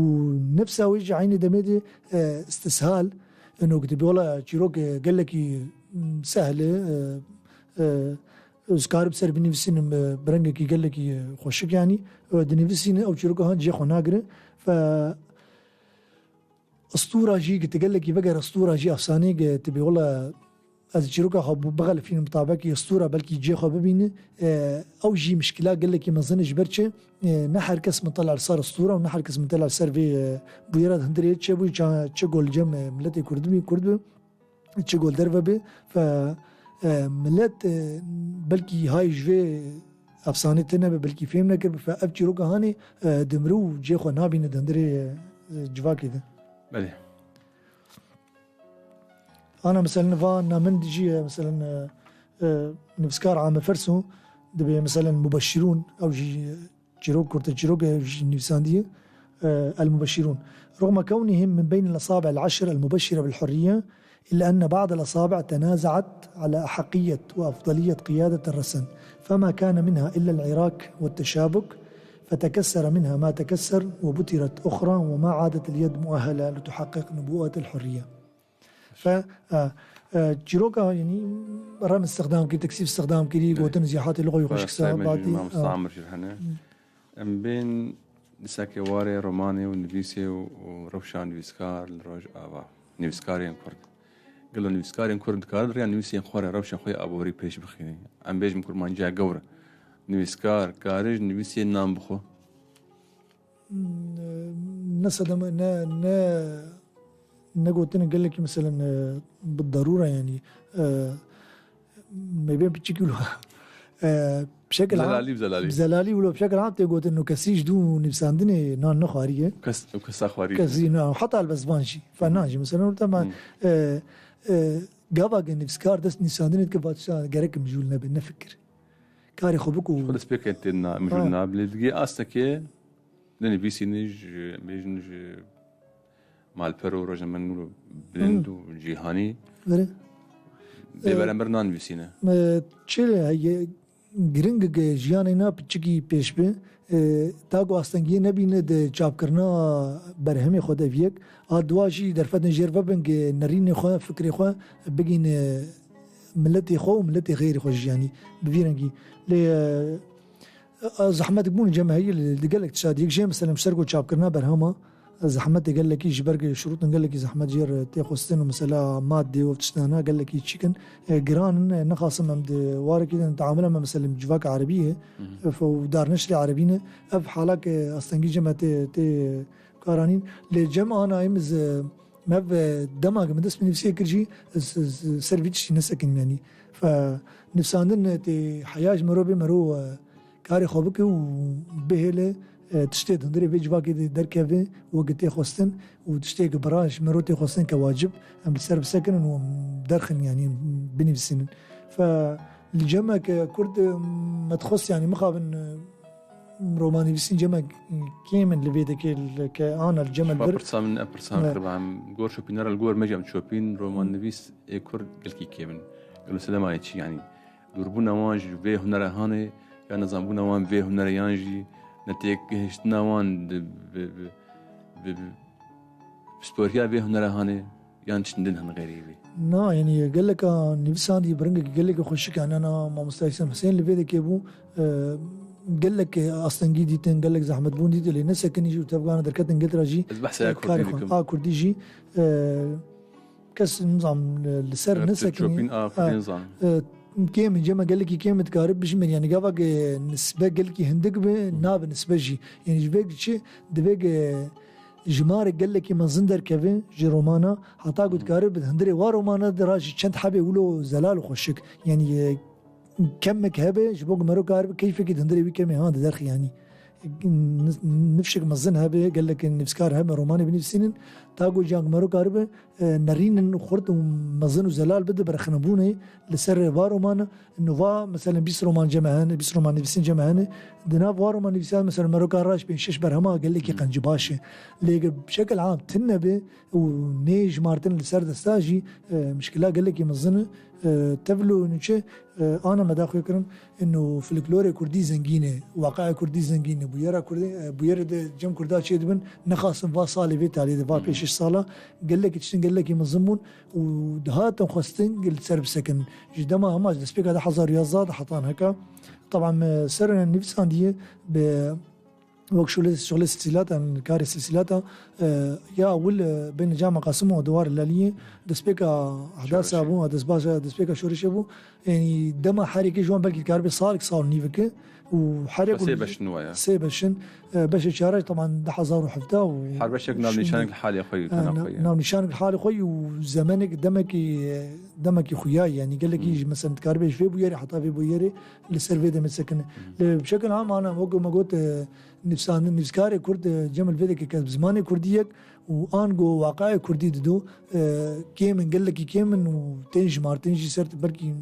nefsa wê jî eynî demê de, e, istishal, eno ku dibê wela çîrok, e, gelekî, m, sehl e, e, e, ez karim ser binivîsînim, e, bi rengekî gelekî, e, xweşik, yanî. E, dinivîsîne ew çîroka han cihê xwe nagire. Fe Istûra jî, gi tu gelekî vegere istûra jî efsaneyek, tu bê wela ez çîroka xwe bi-, bixelifînim bi tabekî istûra belkî cihê xwe bibîne. E, ew jî mişkila gelekî mezin e ji ber çi? E, ne her kes mitela li ser istûra û ne her kes mitela li ser vê, e, bûyera di hundirê çêbûyî ça-, çi gol cem, e, miletê Kurd bî, Kurd bi, çi gol derve bi. Fe, e, milet, e, belkî hay ji vê efsanê tune be, belkî fêm nekiribe. Fe ev çîroka hanê, e, dimre û cê xwe nabîne di hundirê, e, civakê de. Belê. Ana, meselen, va na min dijî, e, meselen, e, e, nivîskar Ame Ferso, dibê, meselen, Mubeşirûn, ew jî, e, çîrok, kurte çîrok, e, ew jî nivîsandiye, e, El Mubeşirûn. رغم كونهم من بين الأصابع العشر المبشرة بالحرية، إلا أن بعض الأصابع تنازعت على أحقية وأفضلية قيادة الرسن، فما كان منها إلا العراك والتشابك، فتكسر منها ما تكسر، وبترت أخرى، وما عادت اليد مؤهلة لتحقق نبوءة الحرية. Fe, e, e, çîroka, yanî, rem îstixdam kirî, teksîf îstixdam kirî, gotin zî hatê li xwe xweşik sa, batî, mamosta Amir jî hene. Em bên dîsakê warê romanê û nivîsê û, û rewşa nivîskar li Rojava. Nivîskarên Kurd. Gelo nivîskarên Kurd dikarin rêya nivîsên xwe re, rewşa xwe yê aborî pêş bixîne? Em bêjin kurmanciya gewr e. Nivîskar kare ji nivîsê nan bixwe? Ne sedeme, ne, ne, ne gotinê gelekî, meselen, e, bi darûra, yanî, e, me bê piçik wilo. E, bi şekil am, zelalî, bi zelalî. Bi zelalî wilo, bi şekil am tê gotin, nûkesî ji dû nivîsandinê nan nexwariye. Kes, kesa xwarî. Kesî, na, heta li bezvan jî. Fe nan jî, meselen, orta man, e, e, gava ge nivîskar dest nivîsandinê dike, va tişta gerek mijûl nebe, ne fikir. Karê xwe bik û xwe destpêkê tê na, mijûl nabe. Lê digê astekê, ne nivîsîne ji, bêjin ji malper û rojnamen û bilind û cîhanî. Vere. Bê, e, beramber nanivîsîne. E, çi heye, giring e jiyanê na piçikî pêş bi. E, ta ku astengiyê nebîne di çapkirina berhemê xwe de ev yek. A dua jî derfetên jêr vebin ku nerînê xwe, fikrê xwe bigîne miletê xwe û miletê xêrê xwe jî, yanî bi vî rengî. Lê, e, e, zehmetik bûn cem heyî li, li gelek tişta diyek jê, mesela, ji ser ku çapkirina berhema, e, zehmetê gelekî ji ber ku şurûtên gelekî zehmet jê re tê xwestin û mesela madê û tiştana gelekî çikin, e, giran in, e, nexasim em di warekî de teamula me, mesela, civaka erebî ye, e, û darneşrê erebî ne. Ev hala ku astengî cem tê, tê karanîn. Lê cem ana em z-, mev, e, dema ke min dest bi nivîsê kir jî, z-, z-, ser vî tiştî nesekinim, yanî. Fe nivîsandin, e, tê heya ji mero bê mero, e, karê xwe bike û bihêle, e, tiştê di hundirê vê civakê de derkeve, weke tê xwestin û tiştê ke bira ji mero tê xwestin ke wacib, em li ser bisekinin û em derxin, yanî binivîsînin. Fe li cem me ke Kurd, e, me dixwest, yanî mixabin, e, romannivîsîn cem me kêm in li vê dekê, li ke ana li cem me li vir. Pirsa min, em pirsa min kiriba. Em gor şopînara li gor me jî em şopîn, romannivîs ê Kurd gelkî kêm in. Gelo sedema yê çi, yanî dûrbûna wan ji vê hunera hanê, ya nezanbûna wan vê hunere, yan jî netêgihiştina wan di, bi, bi, bi, bi, Pisporiya vê hunera hanê yan tiştin din hene xeyrî wî? Na, yanî geleka nivîsandî bi rengekî gelekî xweşik, yanî ana mamosta Hîsen Husên li vê dekê bû, e, gelek astengî dîtin, gelek zehmetbûn dîtin, lê nesekinî jî û tevgana derketin gel re jî, ez behsa ya, e, kurdî dikim. A kurdî jî, e, kes nizam li ser nesekinî. Çopîn a kurdî nizam. E, kêm in, cem me gelekî kêm in dikarib bijimên, yanî gava ke nisbe gelekî hindik bi, nabe nisbe jî. Yanî ji vê çi, divê ke jimarek gelekî mezin derkeve ji romana, heta ku dikare bi hundirê wa romana de ra jî çend hebê wilo zelal û xweşik. Yanî, e, kemek hebe, ji bo ku mero karibe keyfekî di hundirê wî kemê han de derxî, yanî. Nifşek mezin hebe, gelek nivîskar hebe, romanê binivîsînin, ta ku can mero karibe, e, nerînin û xurt û mezin û zelal bide berxinebûnê li ser va romana. Nûva, meselen, bîst roman cem me hene, bîst roman nivîsîn cem me hene. Di nav wa roman nivîsiyan, meselen, mero kar raş pênc şeş berhema gelekî qencî baş e. Lê bi şekil am tune be û nê jimartin li ser desta jî, e, mişkila gelekî mezin e. E, tevlo nûçe, e, ana me daxuya kirin, ino folklorê kurdî zengîn e, waqaya kurdî zengîn e, bûyera kurdî, e, bûyerê de cem kurda çê dibin, nexasim va salê vê talê de, va pêş şeş sala, gelekî tiştin gelekî mezin bûn û dihatin xwestin li ser bisekin. Ji dema hema ji destpêka du hezar û yazdeh de hetan heka. Teban me ser nivîsandiye bi wek şûlê, şûlê silsîlata, karê silsîlata, e, ya ewil, e, bêne Cama Qasim û Dewar Leliyê, destpêka ehdasa bû, destbaşa, destpêka şorişê bû. Yanî dema herêkê ji wan belkî dikaribe salek, sal nîvike û herêk Sê beş in waya. Sê beş in. E, beşê çare, teban, du hezar û hevdeh û Her beşek navnîşanek li halê xwe yî, e, tena na-, xwe yî. Navnîşanek li halê xwe yî û zemenek, demekî, e, demekî xuya yî. Yanî gelekî Hmm. ji, mesela, dikaribe ji vê bûyerê heta vê bûyerê li ser vê demê sekine. Hmm. Lê bi şekil am ana, wek me got, e, nivîsandin, nivîskarê Kurd, e, Cem li vê deke ke bi zimanê Kurdî yek û ango waqayê Kurdî dido, e, kêm in, gelekî kêm in û tên jimartin jî ser belkî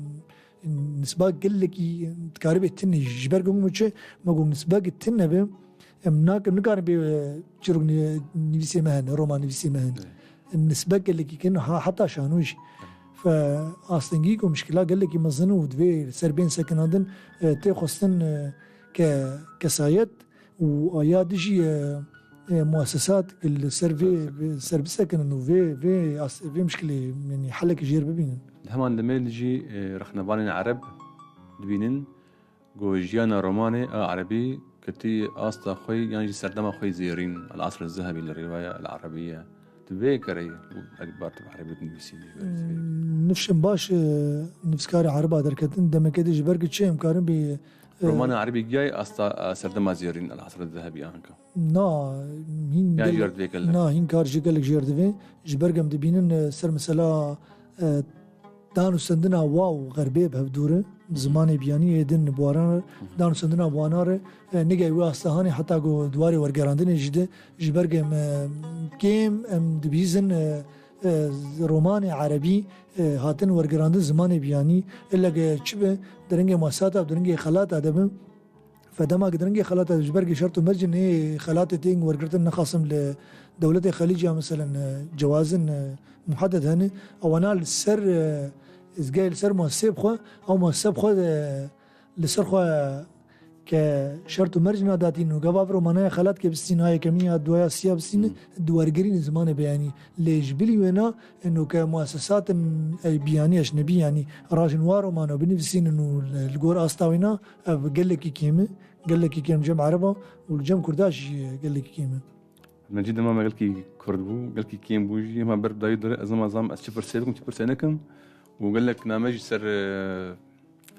nisba gelekî dikaribe tune, ji ber ku çi, me got nisbekî tune be, em nakin, nikarin bê, e, çîrok nî-, nivîsê me hene, roman nivîsê me hene. Evet. Nisbek gelekî kin ha, heta şano jî. Evet. Fe astengî ku mişkila gelekî mezin û divê ser bên sekinandin, e, tê xwestin, e, ke kesayet û aya dijî, e, e, muessesat li ser vê, vê ser bisekinin û vê, vê as-, vê mişkilê, yanî helek jêr bibînin. Di heman demê de jî, e, rexnevanên ereb dibînin ku jiyana romanê a erebî ketî asta xwe yan jî serdema xwe zêrîn, el-asr zehebî li rêvaya el-erebiye. Di vê kerê û eg bar tu bi erebî dinivîsî jî. Hmm, nifşên baş, e, nivîskarê ereba derketin, demeke de ji ber ku çi em karin bê, e, Romana erebî giyayê asta, e, serdema zêrîn, el-asr zehebî anka. Na, hîn Yan gelek, jêr divê gelek. Na, hîn kar jî gelek jêr divê. Ji ber ku em dibînin, e, ser mesela, e, danûstendina wa û xerbê bi hev dûr e. Zimanê biyanî ê din bi waran re, danûstendina bi wana re, e, nigê wê asta hanê heta ku di warê wergerandinê jî de, ji ber ku em, e, kêm em dibihîzin, e, e, romanê erebî, e, hatin wergerandin zimanê biyanî, ille ke çi be, di rengê muessesata, di rengê xelata de be, Fe dema ku di rengê xelata de ji ber ku şert û mercên ê xelatê tên wergirtin, nexasim li dewletê Xelîc ya, meselen, e, cewazin, e, muhedded hene, ewana li ser, e, izgehê li ser muessesê bi xwe, ew muessese bi xwe, e, li ser xwe ke şert û merc nadatîn û gava vir û manaya xelat ke bistîn, ha yekemîn ya duaya siya bistîn, Hmm. di wergirînê zimanê beyanî. Lê ji bilî wêna, ino ke muessesatên, e, biyanî, ecnebî, yanî rajin wa romano binivîsînin û li, li gor asta wêna, Ev gelekî kêm e. Gelekî kêm cem ereba û li cem kurda jî gelekî kêm e. Mecîd dema me gelkî kurd bû, gelkî kêm bû jî, hema ber dayî dore ez nema zam ez çi pirsê bikim, çi pirsê nekim. Û gelek name jî ser, e,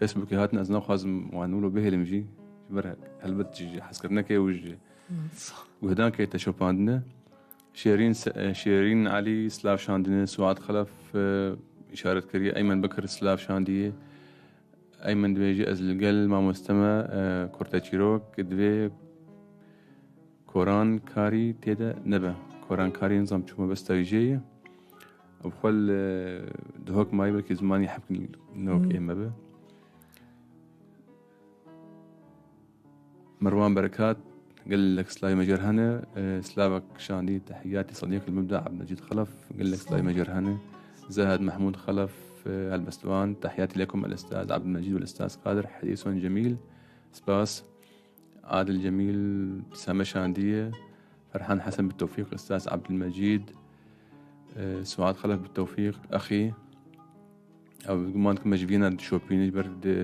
Facebookê hatin, ez naxwazim wan wilo bihêlim jî. Ji ber helbet ji hezkirinekê û ji guhdankê te şopandine. Şêrîn Se-, e, Şêrîn Elî silav şandine, Suad Xelef, e, îşaret kiriye, Eymen Bekir silav şandiye. Eymen dibêje, ez li gel mamoste me, e, kurteçîrok divê korankarî tê de nebe. Korankarî nizam çi mebesta wî jê ye. Ew xwe li Duhok mayî belkî zimanî hevkin nok Hmm. ê me be. Merwan Berekat, gelek silavê me jê re hene. E, silavek şandî, tehiyatî Sedîq li Mibda Ebdilmecîd Xelef, gelek silavê me jê re hene. Zehed Mehmûd Xelef, e, helbestvan, tehiyatî lekum el Estaz Ebdilmecîd wel Estaz Qadir, Hedîson Cemîl, spas. Adil Cemîl, Same şandiye, Ferhan Hesen bi Tewfîq, Estaz Ebdilmecîd, e, Suad Xelef bi Tewfîq, Exî. Ew guman dikim me ji Viyena dişopîne, ji ber di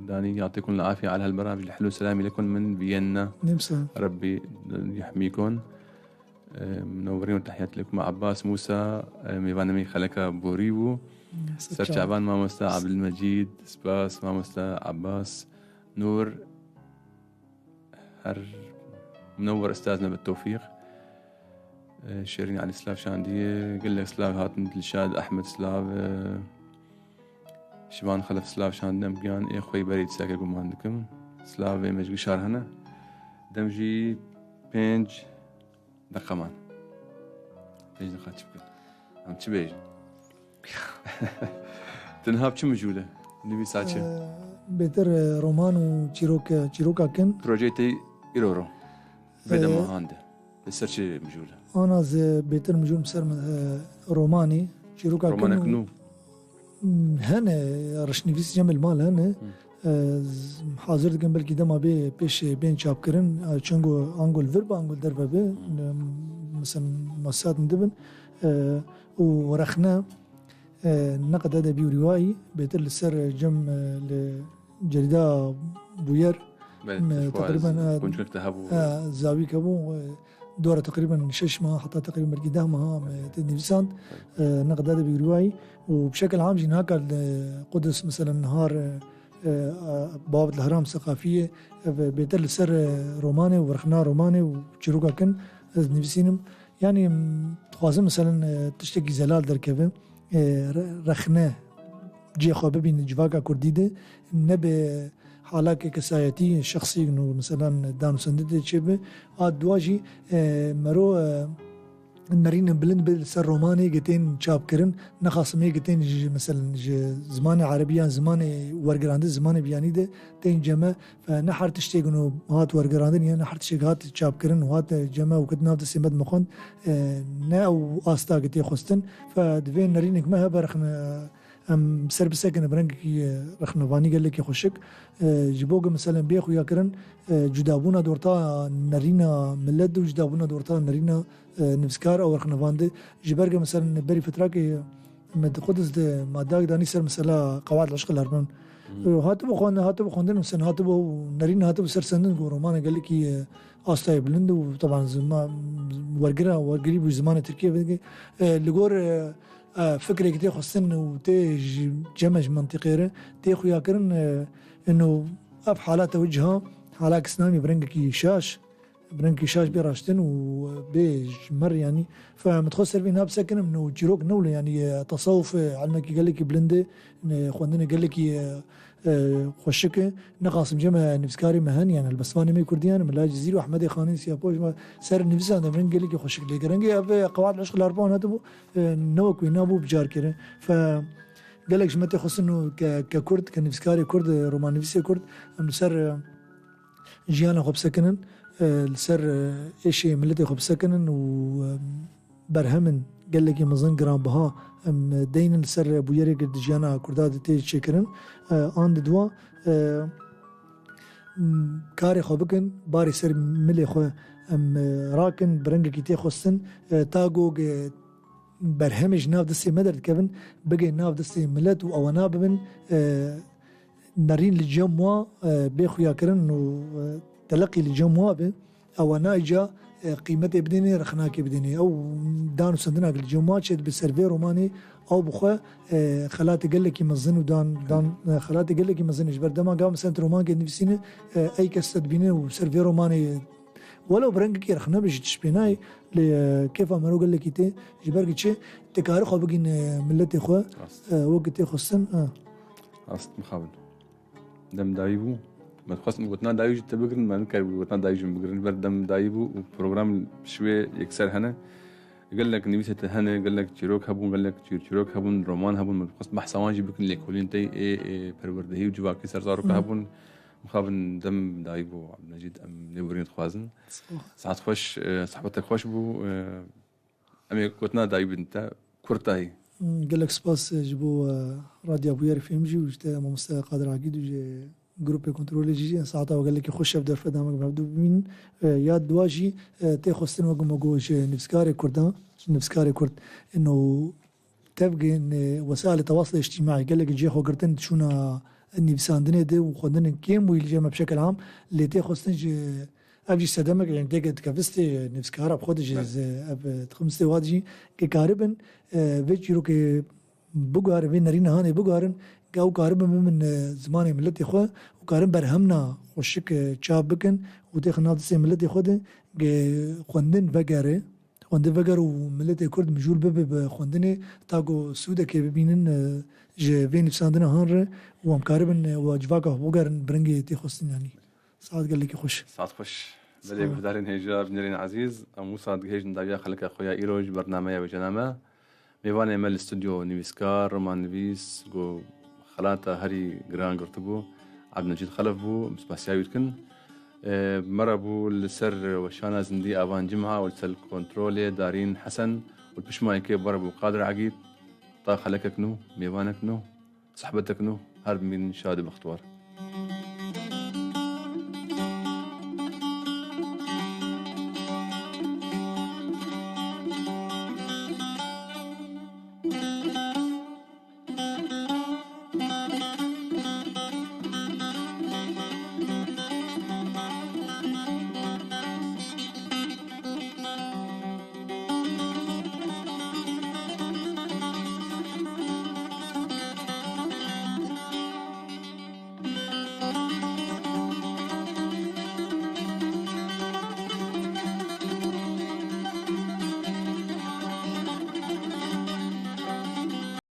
danî yatîkum li afî ala helbera, ji li helo selamî lekum min Viyena. Nîmsa. Rebbî yehmîkum. Em, nûverîn û tehiyat lekum Abbas Musa, em, mêvanê me xeleka borî bû. Ser çavan mamosta Abdülmecîd, spas mamosta Abbas. Nûr, her minewwer, Estaz Nebet Tewfîq. E, Şêrîn Elî silav şandiye, gelek silav hatin, Dilşad Ehmed silav, e, Şivan Xelef silav şandin, em giyan ê xweyî berê dîsa ke guman dikim. Silavê me ji gişar hene. Dem jî pênc deqa man. Pênc deqa çi bikin? Em çi bêjin? Tu niha bi çi mijûl e? Nivîsa çi? Ee, bêtir, e, roman û çîrok, e, çîroka kin. Projeyê te îro ro. Vê Ee, dema hande. Li ser çi mijûl e? Ana ez bêtir mijûl ser, e, romanê, çîroka kin. Romanek nû? Hmm, hene, rişnivîs cem li mal hene. Hmm. E, z-, hazir dikim belkî dema bê pêşê bên çapkirin, e, çengo ango li vir be, ango li derve be, Hmm. e, mesela masat min dibin. E, û rexne, e, neqed edebî û rîwayî, bêtir li ser cem, e, li cerîda bûyer, Belê, Me, teqrîben, e, konçkek te hebû. E, zawîk hebû, e, dora teqrîben şeş meha, heta teqrîben belkî deh meha me tê nivîsand. E, ne qeda de bîrîwayî. Û bi şekil am jî niha kar li Qudus, mesela nihar, e, e, Babet li Hiram Seqafiyê, e, bê-, bêtir li ser, e, romanê û rexna romanê û çîroka kin ez nivîsînim. Yanî, m, dixwazim, mesela, e, tiştekî zelal derkeve, e, re-, rexne cihê xwe bibîne civaka kurdî de, nebe halakê kesayetî, şexsî, no, mesela, danûsendin de çêbe. A dua jî, e, mero, e, nerînin bilind be li ser romanê ke tên çapkirin, nexasim ê ke tên ji, mesela, ji zimanê erebî yan zimanê wergerandin, zimanê biyanî de tên ceme, fe ne her tiştê ke no hat wergerandin, yan ne her tiştê ke hat çapkirin û hat ceme û ket nav destê me de me xwend, e, ne ew asta ke tê xwestin, fe divê nerînek me hebe rexne, em ser bisekine bi rengekî, e, rexnevanî gelekî xweşik. E, ji bo ku, meselen, bê xuyakirin, e, cudabûna di orta nerîna milet û cudabûna di orta nerîna, e, nivîskar û rexnevan de. Ji ber ku, meselen, berî fetrakê me di Qudus de madeyak danî ser mesela Qewaid el-Eşq el-Erba'in. Hmm. E, hatibû xwendin, hatibû xwendin, meselen, hatibû nerîn, hatibû sersendin ku romana gelekî, e, astayê bilind û, teban, zima-, wergira, wergirî bû zimanê Tirkiyê veke. E, li gor, e, e, fikrê ke tê xwestin û tê ji cem e ji mentiqê re tê xuya kirin, e, ino ev halata wî ciha, halak îslamî bi rengekî şaş, bi rengekî şaş bê raştin û bê ji me re, yanî, fe min dixwest ser vê niha bisekinim, no çîrok ne wile, yanî, e, tesawuf, e, ilmekî gelekî bilind e, ne xwendinê gelekî, e, e, xweşik e. Nexasim cem e nivîskarê me hene, yanî helbestvanê me kurdî hene, Mela Cizîr û Ehmedê Xanê Siyapoş me ser nivîsan de min gelekî xweşik lê rengê ev, e, Qewaid el-Eşq el-Erba'in hatibû, e, ne wek wê nabû bicarkirin. Fe gelek ji me tê xwestin û ke, ke kurd, ke nivîskarê kurd, e, romannivîsê kurd, em li ser, e, jiyana xwe bisekinin, e, li ser, e, êşê miletê xwe bisekinin û, e, berhemin gelekî mezin giranbiha em deynin li ser bûyerê ku di jiyana Kurda de tê çêkirin, e, an di dua, e, m, karê xwe bikin, barê ser milê xwe em, e, rakin, bi rengekî tê xwestin, e, ta ku, e, berhemê ji nav destê me derdikevin, bigê nav destê milet û ewana bibin, e, nerîn li cem wa, e, bê xuyakirin û, e, teleqî li cem wa be, ewa nayca, e, qîmetê bidênê, rexnakê bidênê. Ew dan û sendinak li cem wa çêdibe ser vê romanê, ew bi xwe, e, xelatê gelekî mezin û dan, dan, e, xelatê gelekî mezin e. Ji ber dema gav mesela tu romankê nivîsîne, e, ey kes te dibîne û ser vê romanê, welew bi rengekî rexne be jî tişt pê nayê, lê, e, kêfa mero gelekî tê. Ji ber ku çi? Tê karê xwe bigîne, e, miletê xwe, Rast. e, wek tê xwestin, e. Rast, mixabin. Dem dawî bû. Me dixwest gotina dawî ji te bigirin, me nikir gotina dawî ji min bigirin. Ber dem dawî bû û program şiwê yekser hene. Gelek nivîsê te hene, gelek çîrok hebûn, gelek çîr-, çîrok hebûn, roman hebûn. Me dixwest behsa wan jî bikin, lêkolîn te ê, ê perwerdehî û civakî ser zaroka Hı. hebûn. Mixabin dem dawî bû, Abdülmecîd, em lêborînê dixwazin. Sağ ol. Saet xweş, e, sohbetek xweş bû. E, Em ê gotina dayî bidin te, kurtayî. Hmm, gelek spas, e, ji bo, e, Radya Bûyer F M jî û ji te mamoste Qadir Agîd û ji grûpê kontrolê jî, e, saeta we gelekî xweş ev derfeda me bi hevdu bimînin. E, ya dua jî, e, tê xwestin wek me got ji nivîskarê Kurdan, ji nivîskarê Kurd. Ino tevgên, e, wesailê tewasla îctîmaî gelekî cihê xwe girtin çûna nivîsandinê de û xwendinên kêm bûyî li cem me bi şekil am, lê tê xwestin ji Ev jî sedemek, yanî têke dikevistê nivîskara bi xwe de jî Belê. ze-, ev, e, dixwim stê wat jî ke karibin, e, vê çîrokê biguharin, vê nerîna hanê biguharin, ke ew karibin bibin, e, zimanê miletê xwe û karin berhemna xweşik, e, çap bikin û têxin nav destê miletê xwe de ke xwendin vegere, xwendin veger û miletê Kurd mijûl bibe bi xwendinê, ta ku sûdekê bibînin, e, ji vê nivîsandina han re û em karibin, e, we civaka xwe bigerin bi rengê tê xwestin, yanî. Saet gelekî xweş. Saet xweş. Sağ ol. Belê guhdarên hêja, bînerên ezîz, em wisa digihêjin dawiya xeleka xwe ya îro ji bernameya Wêjename. Mêvanê me li stûdyo nivîskar, romannivîs, ku xelata herî giran girtibû, Abdülmecîd Xelef bû, em spasiya wî dikin. E, me re bû li ser weşana zindî Avan Cimha û li ser kontrolê Darîn Hesen û li pişt mayekê me re bû Qadir Egîd, ta xelekek nû, mêvanek nû, sohbetek nû, her bimînin şad û bextewar.